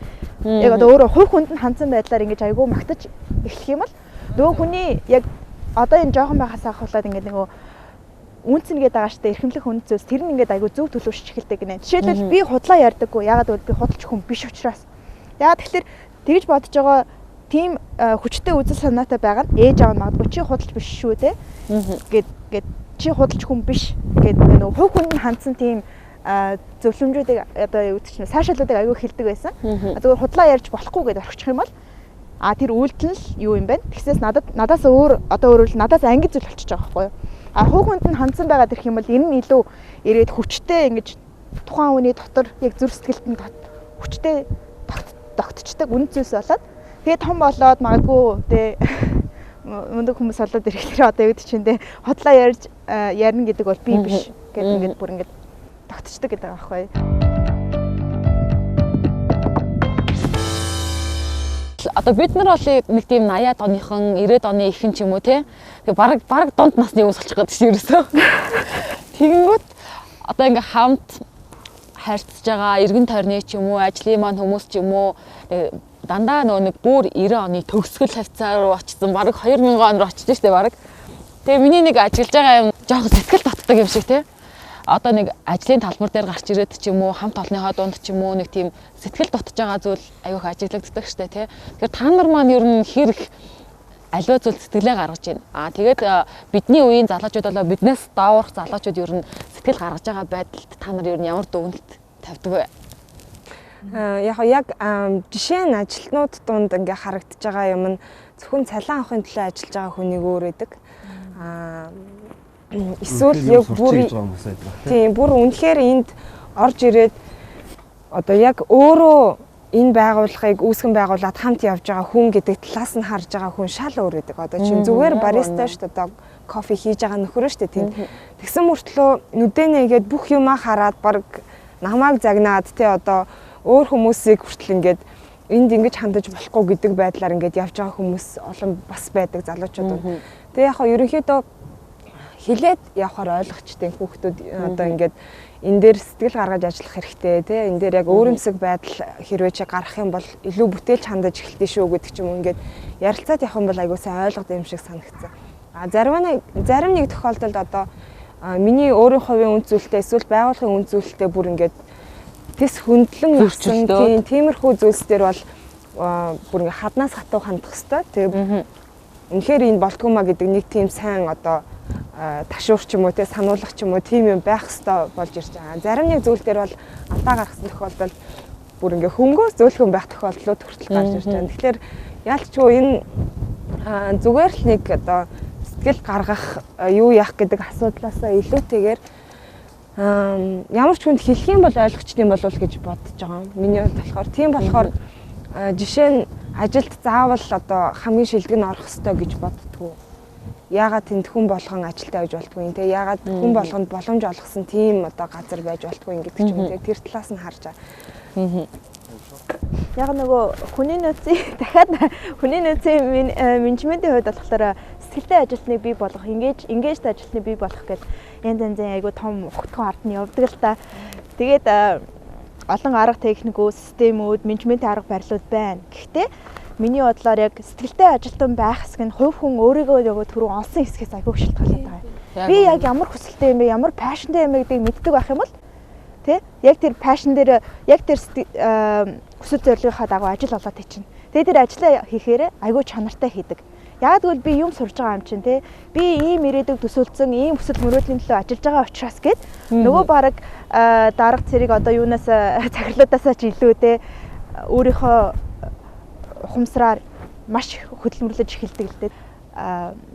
Speaker 3: яг одоо өөрөө хувь хүнд нь хандсан байдлаар ингэж айгүй магтаж эхлэх юм бол нөгөө хүний яг одоо энэ жоохон байхаас ахуулаад ингээд нөгөө үнц нэгээд байгаа штэ эрхэмлэх үнц зүйлс тэр нь ингээд айгүй зөв төлөвшөж эхэлдэг гинэ. Жишээлбэл би худлаа ярьдаггүй. Ягаад гэвэл би худалч хүн биш учраас. Ягаад тэгэхээр тэгж бодож байгаа тийм хүчтэй үзэл санаатай байгаа нь ээж аав нь магадгүй чи худалч биш шүү те. Гэд чи худалч хүн биш гэд нөгөө хувь хүнд нь хандсан тийм зөвлөмжүүдийг одоо юу гэдэг чинь сайшаалуудыг аягүй хэлдэг байсан. Зүгээр худлаа ярьж болохгүй гэдээ орхичих юм бол тэр үйлдэл нь л юу юм бэ? Тэгснээс надаас өөр одоо өөрөөр надаас анги зүйл болчихж байгаа байхгүй юу? А хувь хүнд нь хандсан байгаад ирэх юм бол энэ нь илүү ирээд хүчтэй ингэж тухайн хүний дотор яг зүрх сэтгэлд нь хүчтэй тогтчдаг үнэт зүйлс болоод тэгээ том болоод магадгүй тэ мундаг хүмүүс болоод ирэхлээр одоо юу гэдэг чинь тэ худлаа ярьж ярина гэдэг бол би биш гэдэг ингээд бүр ингээд тогтчдаг гэдэг байгаа байхгүй.
Speaker 1: Одоо бид нар бол нэг тийм 80-аад оныхон 90-ад оны ихэнх ч юм уу те. Тэгээ бараг дунд насны хүмүүс болчих гээд чинь ерөөсөө. Тэгэнгүүт одоо ингээ хамт харьцаж байгаа эргэн тойрны ч юм уу, ажлын маань хүмүүс ч юм уу дандаа нөгөө нэг бүр 90 оны төгсгөл хавцаа руу очсон, бараг 2000 он руу очиж штэ бараг. Тэгээ миний нэг ажиллаж байгаа юм жоохон сэтгэл татдаг юм шиг те. Одоо нэг ажлын талбар дээр гарч ирээд ч юм уу, хамт олонныхоо дунд ч юм уу нэг тийм сэтгэл дутж байгаа зүйл аюух ажиглагддаг штэ тий. Тэгэхээр та нар маань ер нь хэр их аливаа зүйл сэтгэлээ гаргаж байна. Аа тэгээд бидний үеийн залуучууд болоо биднээс доогуурх залуучууд ер нь сэтгэл гаргаж байгаа байдалд та нар ер нь ямар дүгнэлт тавьдаг вэ?
Speaker 4: Яг жишээ нь ажилтнууд дунд ингээ харагдаж байгаа юм нь зөвхөн цалин авахын төлөө ажиллаж байгаа хүнийг өөр өгдөг. Эсвэл яг бүр тийм бүр үнэхээр энд орж ирээд одоо яг өөрөө энэ байгууллагыг үүсгэн байгуулад хамт явж байгаа хүн гэдэг талаас нь харж байгаа хүн шал өөр өгдөг. Одоо чинь зүгээр бариста шүү дээ, одоо кофе хийж байгаа нөхөр шүү дээ тийм. Тэгсэн мөртлөө нүдэ нээгээд бүх юмаа хараад баг намайг загнаад тий одоо өөр хүмүүсийг хүртэл ингээд энд ингэж хандаж болохгүй гэдэг байдлаар ингээд явж байгаа хүмүүс олон бас байдаг залуучууд. Тэгээ яг хаа ерөнхийдөө хилээд явахаар ойлгочтой хүүхдүүд одоо ингээд энэ дээр сэтгэл гаргаж ажиллах хэрэгтэй тий энэ дээр яг өөрөмсөг байдал хэрвээ чи гарах юм бол илүү бүтээлч хандаж эхэлтээ шүү гэдэг ч юм уу ингээд ярилцаад явах юм бол айгуу сайн ойлгох юм шиг санагдсан. А зарим нэг тохиолдолд одоо миний өөрийн хувийн үн зүйлтэй эсвэл байгууллагын үн зүйлтэй бүр ингээд тэс хөндлөн явсан тийм тиймэрхүү зүйлс дээр бол бүр ингээд хаднаас хатуу хандах хэвээр. Тэгээ үнэхээр энэ болтгоо маа гэдэг нэг тийм сайн одоо ташуур ч юм уу те сануулгах ч юм уу тийм юм байх хэвээр болж ирж байгаа. Зарим нэг зүйл дээр бол алдаа гаргасан тохиолдолд бүр ингээ хөнгөөс зөөлхөн байх тохиолдлууд хүртэл гарч ирж байгаа. Тэгэхээр яалтчгүй энэ зүгээр л нэг одоо сэтгэл гаргах юу яах гэдэг асуудлаасаа илүүтэйгээр ямар ч хүнд хэлэх юм бол ойлгочтой юм болов уу гэж бодож байгаа. Миний хувьд болохоор тийм болохоор жишээ нь Ажилд заавал одоо хамгийн шилдэг нь орох ёстой гэж боддгоо. Яагаад тэнд хүн болгон ажилтаа байж болтгүй юм те? Яагаад хүн болгонд боломж олгосон тийм одоо газар байж болтгүй юм гэдэг ч юм те. Тэр талаас нь харж байгаа.
Speaker 3: Яг нөгөө хүний нөөцийн дахиад хүний нөөцийн менежментийн хувьд болохоор сэтгэлтэй ажилтныг бий болгох, engaged ажилтныг бий болгох гэл янз янзын айгүй том ухтхан ард нь явдаг л та. Тэгээд олон арга техникүүд, системүүд, менежментийн арга барилууд байна. Гэхдээ миний бодлоор яг сэтгэлтэй ажилтан байх хэсэг нь хувь хүн өөрийгөө нөгөө түрүү олсон хэсгээс айгүй шалтгаалаад байгаа юм. Би яг ямар хүсэлтэй юм бэ, ямар пашнтай юм бэ гэдгийг мэддэг байх юм бол тий яг тэр пашн дээр яг тэр хүсэл зорилгынхаа дагуу ажил олоод хийчихнэ. Тэгээ тэр ажлаа хийхээр айгүй чанартай хийдэг. Яг тэгвэл би юм сурж байгаа юм чинь тий. Би ийм ирээдүг төсөөлсөн, ийм хүсэл мөрөөдлийн төлөө ажиллаж байгаа учраас гээд нөгөө баг дарга цэрэг одоо юунаас захирлуудаасаа ч илүү тий өөрийнхөө ухамсараар маш хөдөлмөрлөж эхэлдэг л дээ.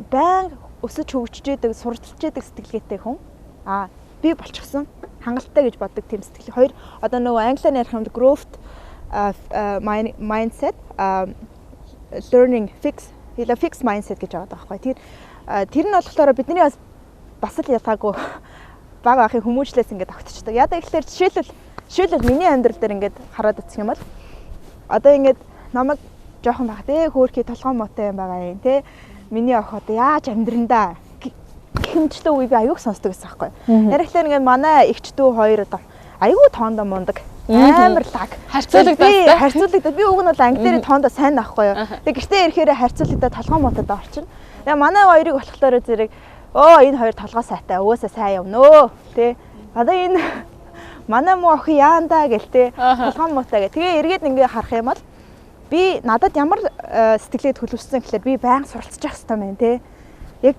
Speaker 3: Баян өсөж хөгжиж идэг, сурталж идэг сэтгэлгээтэй хүн. Би болчихсон хангалттай гэж боддог тийм сэтгэл. Хоёр одоо нөгөө англиар ярих юм growth mindset, learning fix fix mindset гэж байгаа байхгүй. Тэр нь болохоор бидний бас л ялгаагүй баг ахын хүмүүжлээс ингээд огтчдаг. Яг тэгэхээр жишээлбэл миний амьдрал дээр ингээд хараад үзэх юм бол одоо ингээд намайг жоохон баг те хөөрхий толгой муутай юм байгаа юм те. Миний охид яаж амьдрандаа гэх мэтчлэн үе би аюух сонсдог гэсэн байхгүй. Яг тэгэхээр ингээд манай эгч дүү хоёр одоо аюу тоондоо мундаг. Амар лаг.
Speaker 1: Харьцуулагдаад.
Speaker 3: Харьцуулагдаад. Би уг нь бол англи дээр тоондоо сайн байхгүй юу. Тэгээ гэртээ ирэхээр харьцуулагдаад толгой муутад орчихно. Тэгээ манай хоёрыг болохоор зэрэг энэ хоёр толгой сайтай угаасаа сайн явнөө тэ. Одоо энэ манай муу охин яандаа гэл тэ толгой муутай гэ. Тэгээ эргээд ингээ харах юм бол би надад ямар сэтгэлгээ төлөвшсөн гэхлээр би баян суралцж явах хэрэгтэй байна тэ. Яг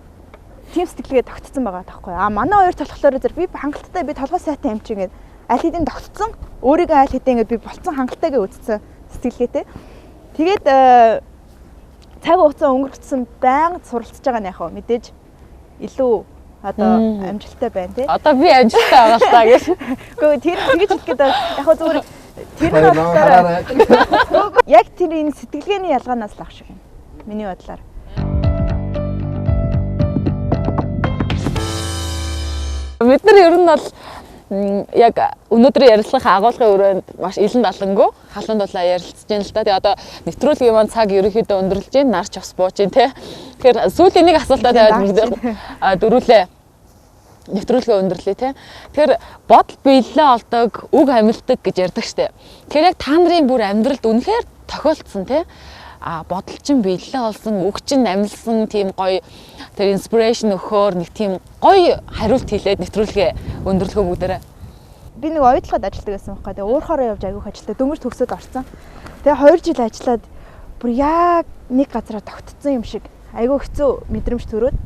Speaker 3: тийм сэтгэлгээ тогтцсон байгаа таахгүй. А манай хоёр болохоор зэрэг би хангалттай би толгой сайтай юм чинь гээд аль хэдийн тогтцсон, өөрийгөө аль хэдийн ингээд би болцсон хангалтайгаа үзсэн сэтгэлгээтэй. Тэгээд цаг хугацаа өнгөрчихсөн байнга суралцж байгаа нь яг хөө мэдээж илүү одоо амжилттай байна тий.
Speaker 1: Одоо би амжилттай байгаа л та гэж.
Speaker 3: Үгүй тэр тэгж хэлэх гээд яг хөө зүгээр тэр нь болохоор яг тэр энэ сэтгэлгээний ялгаанаас л ах шиг юм. Миний бодлоор.
Speaker 1: Бид нар ер нь бол яг өнөөдрийн ярилцлагын агуулгын өрөөнд маш илэн далангүй халуун дулаа ярилцж байна л да. Тэгээ одоо нэвтрүүлгийн маань цаг ерөнхийдөө өндөрлөж байна. Нарч бас бууж байна те. Тэгэхээр сүүлийн нэг асуултаа тавиад дөрүүлээ нэвтрүүлгээ өндөрлөе те. Тэгэхээр бодол биелэлээ олдог, үг амилдаг гэж ярьдаг штэ. Тэгэхээр яг та нарын бүр амьдралд үнэхээр тохиолдсон те. Бодол чинь биелэлээ олсон, үг чинь амилсан тийм гоё тэр inspiration өгөхөөр нэг тийм гоё хариулт хийлээд нэвтрүүлгээ өндөрлөхөө бүгдээрээ.
Speaker 3: Би нэг оюутлогод ажилладаг байсан байхгүй. Тэгээ уурхаараа явж айгүйх ажилтаа дөнгөж төгсөөд орсон. Тэгээ 2 жил ажиллаад бүр яг нэг газараа тогтцсон юм шиг айгүй хэцүү мэдрэмж төрөөд.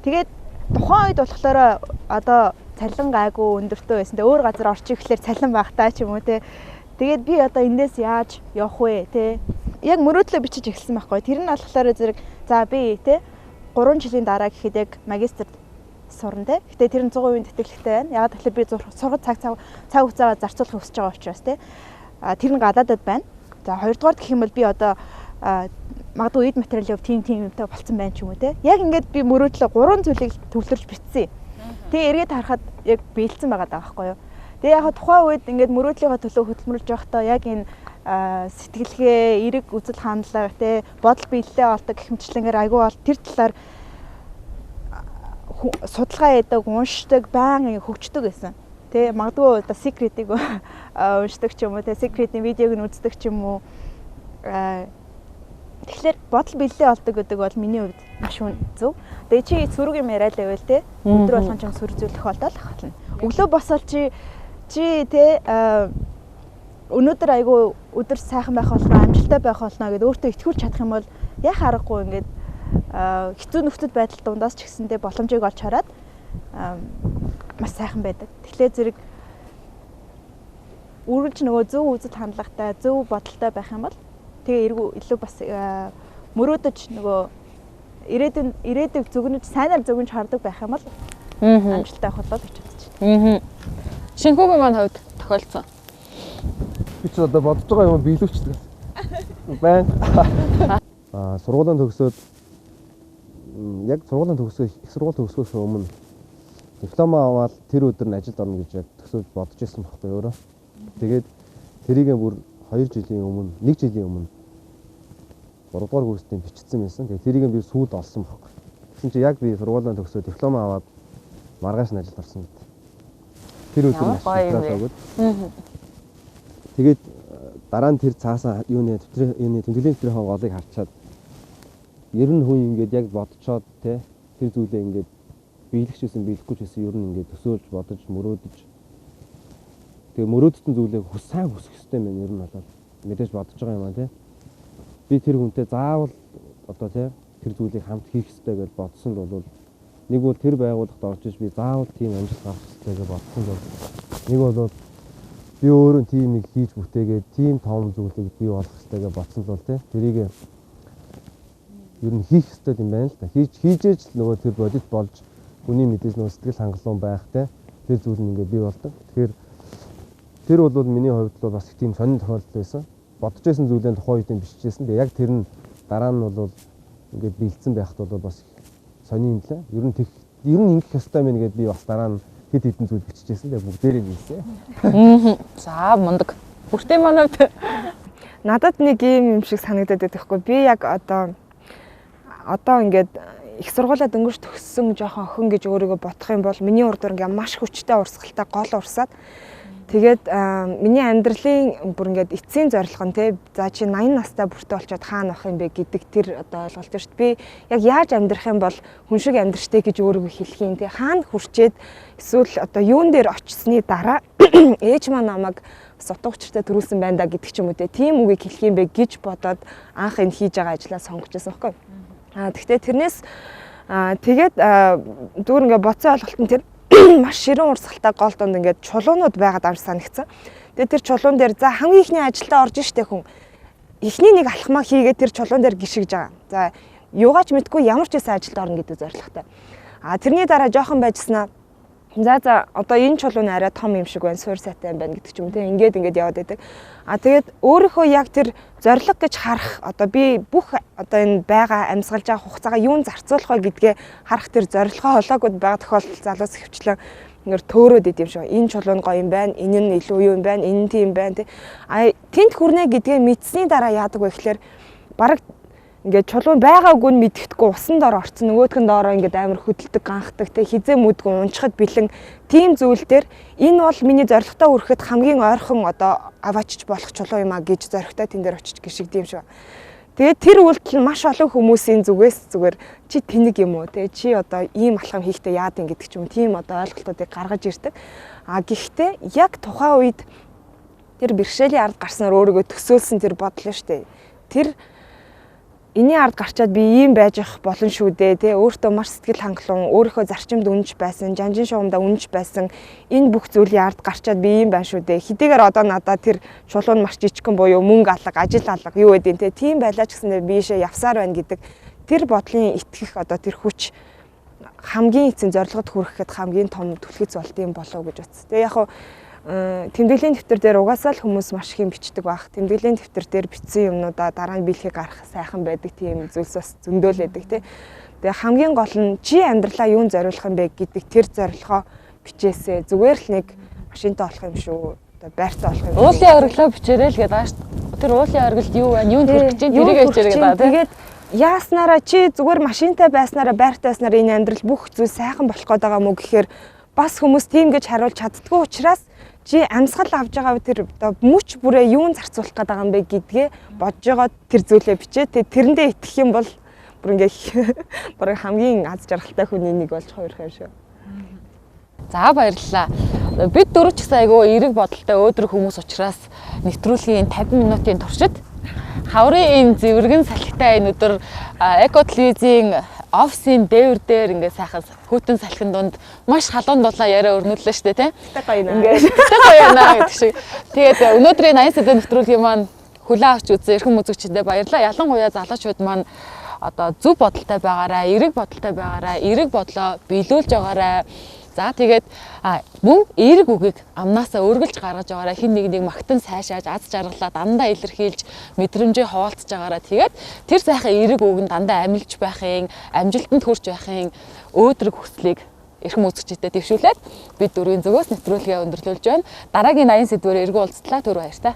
Speaker 3: Тэгээд тухайн үед болохоор одоо цалин гайгүй өндөртөө байсан. Тэгээ өөр газар орчих гэхлээр цалин багтаа ч юм уу те. Тэгээд би одоо эндээс яаж явах вэ те? Яг мөрөөдлөө бичиж эхэлсэн байхгүй. Тэр нь болохоор зэрэг за би те 3 жилийн дараа гэхэд яг магистрт сурна те. Гэтэ тэр нь 100% тэтгэлэгтэй байна. Яг тэгэхээр би сургаж цаг хугацаагаа зарцуулах хүсэж байгаа учраас те. Тэр нь гадаадад байна. За хоёрдугаар гэх юм бол би одоо магадгүй эд материалын хувьд тийм юмтай болцсон байна ч юм уу те. Яг ингээд би мөрөөдлөө 3 зүйлийг төвлөрж бичсэн. Тэгээ эргээд харахад яг биелсэн байгаа даа байхгүй юу. Тэгээ яг тухайн үед ингээд мөрөөдлийнхөө төлөө хөдөлмөрлөж байхдаа яг энэ сэтгэлгээ, эрэг үзэл хандлага те, бодол биелэлээ олдог гэх мэтчлэнгээр айгүй бол тэр талаар судалгаа хийдэг, уншдаг, баян хөгждөг байсан. Тэ магадгүй одоо Secret-ийг уншдаг ч юм уу, тэ Secret-ийн видеог нь үздэг ч юм уу. Тэгэхээр бодол биелэлээ олдог гэдэг бол миний хувьд маш зөв. Тэгээ чи сөрөг юм яриад байвал те өдөр болгон ч юм сөрөг зүйл тохиолдол ахлана. Өглөө босоод чи те өнөөдөр айгүй өдөр сайхан байх болно, амжилттай байх болно гэдээ өөртөө итгүүлж чадах юм бол яах аргагүй ингээд хэцүү нөхцөл байдал дундаас ч гэсэндээ боломжийг олж хараад маш сайхан байдаг. Тэгэхээр зэрэг үргэлж нөгөө зөв үзэл хандлагатай, зөв бодолтой байх юм бол тэгээ эргүү илүү бас мөрөөдөж нөгөө ирээдүйг зүгнэж сайнаар зүгнэж хардаг байх юм бол амжилттай байх болоо гэж бодож байна.
Speaker 1: Шинхүүгийн маань хувьд тохиолдсон.
Speaker 5: Би ч одоо бодож байгаа юм биелүүлчихдэг.
Speaker 2: Байн. Сургуулийн төгсөөд яг сургуулийн төгсөө их сургууль төгсөхөөс өмнө диплом аваад тэр өдөр нь ажилд орно гэж яг төсөөлж бодож ирсэн байхгүй өөрөө. Тэгээд тэрийг бүр 2 жилийн өмнө, 1 жилийн өмнө 3 дугаар курстын бичсэн байсан. Тэгээд тэрийг би сүйд олсон байхгүй. Тэгсэн чинь яг би сургуулийн төгсөө диплом аваад маргааш нь ажилд орсон гэдэг. Тэр өдөр нь ажилд ороод. Тэгээд дараа нь тэр цаасан юуны юуны тэмдэглэлийн дэвтрийн голыг харчаад ер нь хүн ингээд яг бодцоод те тэр зүйлээ ингээд биелэх ч гэсэн биелэхгүй ч гэсэн ер нь ингээд төсөөлж бодож мөрөөдөж тэгээ мөрөөдсөн зүйлээ сайн хүсэх ёстой юм ер нь бол мэдээж бодож байгаа юм аа те. Би тэр хүнтэй заавал одоо те тэр зүйлийг хамт хийх ёстой гэж бодсон бол нэг бол тэр байгууллагад орж иж би заавал тийм амжилт гаргах ёстой гэж бодсон бол нэг бол би өөрөө тийм нэг хийж бүтээгээд тийм том зүйлийг бий болгох ёстой гэж бодсон бол те тэрийг ер нь хийх ёстой юм байна л да. Хийжээж л нөгөө тэр бодит болж хүний мэдээж нөгөө сэтгэл хангалуун байх те тэр зүйл нь ингээд бий болдог. Тэгэхээр тэр бол миний хувьд бол бас их тийм сонин тохиолдол байсан. Бодож байсан зүйлээ тухайн үед нь биччихсэн. Тэгээ яг тэр нь дараа нь бол ингээд бэлдсэн байхад бол бас их сонин юм лээ. Ер нь ингэх ёстой мэн гэдээ би бас дараа нь хэд хэдэн зүйл биччихсэн. Тэгээ бүгдээрээ нийлсэн.
Speaker 1: За мундаг. Бүртээ манайд
Speaker 4: надад нэг юм шиг санагдаад байдаг хгүй. Би яг одоо ингээд их сургуулаа дөнгөж төгссөн жоохон охин гэж өөрийгөө бодох юм бол миний урд ингээд маш хүчтэй урсгалтай гол урсаад тэгээд миний амьдралын бүр ингээд эцсийн зорилго нь те за чи 80 настай бүртээ болчоод хаана байх юм бэ гэдэг тэр одоо ойлголт шүү дээ. Би яг яаж амьдрах юм бол хүн шиг амьдрчтэй гэж өөрийгөө хэлэх юм те хаана хүрчээд эсвэл одоо юун дээр очсны дараа ээж маань намайг утга учиртай төрүүлсэн байна да гэдэг ч юм уу те тийм үгийг хэлэх юм бэ гэж бодоод анх энэ хийж байгаа ажлаа сонгож байсан байхгүй. Тэгтээ тэрнээс тэгээд зүгээр ингээд бодсон ойлголт нь тэр маш ширүүн урсгалтай гол донд ингээд чулуунууд байгаад амж санагдсан. Тэгээд тэр чулуун дээр за хамгийн ихний ажилдаа орж штэ хүн эхний нэг алхмаа хийгээд тэр чулуун дээр гიშгэж байгаа. За юугаач мэдгүй ямар ч байсан ажилд орно гэдэг зорилготой. Тэрний дараа жоохон байжснаа за одоо энэ чулуу нь арай том юм шиг байна, суур сайтай юм байна гэдэг ч юм те ингээд ингээд яваад байдаг. Тэгээд өөрийнхөө яг тэр зорилго гэж харах одоо би бүх одоо энэ байгаа амьсгалж байгаа хугацаагаа юун зарцуулах вэ гэдгээ харах тэр зорилгоо олоогүй байгаа тохиолдол залуус хөвчлэн ингээд төөрөөд идэм шиг. Энэ чулуу нь гоё юм байна, энэ нь илүү юу юм байна, энэ нь тийм байна те. Тэнд хүрнэ гэдгээ мэдсэний дараа яадаг вэ гэхээр бараг ингээд чулуун байгаагүй нь мэддэхгүй усан дор орцсон нөгөөх нь доороо ингээд амар хөдөлдөг, ганхдаг те хизээ мүдгүн унчхад бэлэн тийм зүйл дээр энэ бол миний зорилготой хүрэхэд хамгийн ойрхон одоо аваачч болох чулуу юм а гэж зоригтой тэн дээр очиж гიშгдэм юм шиг. Тэгээд тэр үйлдэл нь маш олон хүмүүсийн зүгээс зүгээр чи тэнэг юм уу те чи одоо ийм алхам хийхдээ яад юм гэдэг ч юм тийм одоо ойлголтуудыг гаргаж ирдэг. Гэхдээ яг тухайн үед тэр бэрхшээлийн ард гарснаар өөрийгөө төсөөлсөн тэр бодол нь штэ. Тэр энэний ард гарчаад би ийм байж ах болно шүү дээ тий өөртөө маш сэтгэл хангалуун өөрийнхөө зарчимд үнэнч байсан, жанжин шугамдаа үнэнч байсан энэ бүх зүйлийн ард гарчаад би ийм байна шүү дээ. Хэдийгээр одоо надад тэр чулуу нь маш жижигхэн буюу мөнгө алга, ажил алга юу гэдэг тий тийм байлаа ч гэсэндээ би ийшээ явсаар байна гэдэг тэр бодлын итгэх одоо тэр хүч хамгийн эцсийн зорилгод хүрэхэд хамгийн том түлхэц болт юм болов уу гэж бодсон. Тэгээ яг тэмдэглэлийн дэвтэр дээр угаасаа л хүмүүс маш их юм бичдэг байх. Тэмдэглэлийн дэвтэр дээр бичсэн юмнуудаа дараа нь биелэхийг гарах сайхан байдаг тийм зүйлс бас зөндөөлөдөг тий. Тэгээ хамгийн гол нь чи амьдралаа юун зориулах юм бэ гэдэг тэр зорилгоо бичээсээ зүгээр л нэг машинтай болох юм шүү. Одоо байртай болох юм.
Speaker 1: Уулын оргилоо бичээрэй л гэдэг ааш. Тэр уулын оргилд юу байна? Юунд хүрэх гэж байна? Тэрийг бичээрэй гэдэг.
Speaker 4: Тэгээд яаснараа чи зүгээр машинтай байснараа байртай байснараа энэ амьдрал бүх зүйл сайхан болох гээд байгаа мó гэхээр бас хүмүүс тийм гэж хариулж чаддгүй учраас чи амьсгал авж байгаа тэр одоо мөч бүрээ юун зарцуулах гээд байгаа юм бэ гэдгээ бодож байгаа тэр зүйлээ бичээ. Тэгээ тэрэндээ итгэх юм бол бүр ингээ бүр хамгийн аз жаргалтай хүний нэг болж хувирах юм шүү.
Speaker 1: За баярлалаа. Бид дөрөв ч гэсэн айгүй эерэг бодолтой өөдрөг хүмүүс учраас нэвтрүүлгийн 50 минутын туршид хаврын энэ зэвэргэн салхитай энэ өдөр Эко телевизийн офисын дээвэр дээр ингээ сайхан хүйтэн салхин дунд маш халуун дулаан яриа өрнүүллээ шүү дээ тий.
Speaker 4: Ингээд
Speaker 1: гоё наа гэдэг шиг. Тэгээд өнөөдрийн 80 сэдвийн нэвтрүүлгийн маань хүлээн авч үзсэн эрхэм үзэгчдэд баярлалаа. Ялангуяа залуучууд маань одоо зөв бодолтой байгаарай, эерэг бодолтой байгаарай, эерэг бодлоо биелүүлж байгаарай. За тэгээд мөн эерэг үгийг амнаасаа өргөлж гаргаж байгаараа, хэн нэг нэг магтан сайшааж, аз жаргалаа дандаа илэрхийлж, мэдрэмжээ хуваалцаж байгаараа. Тэгээд тэр сайхан эерэг үг нь дандаа амилж байхын, амжилтанд хүрч байхын өөдрөг хүслийг эрхэм үзэгчдэд дэвшүүлээд бид дөрвийн зүгээс нэвтрүүлгээ өндөрлүүлж байна. Дараагийн 80 сэдвээр эргүү уулзтлаа. Түр баяртай.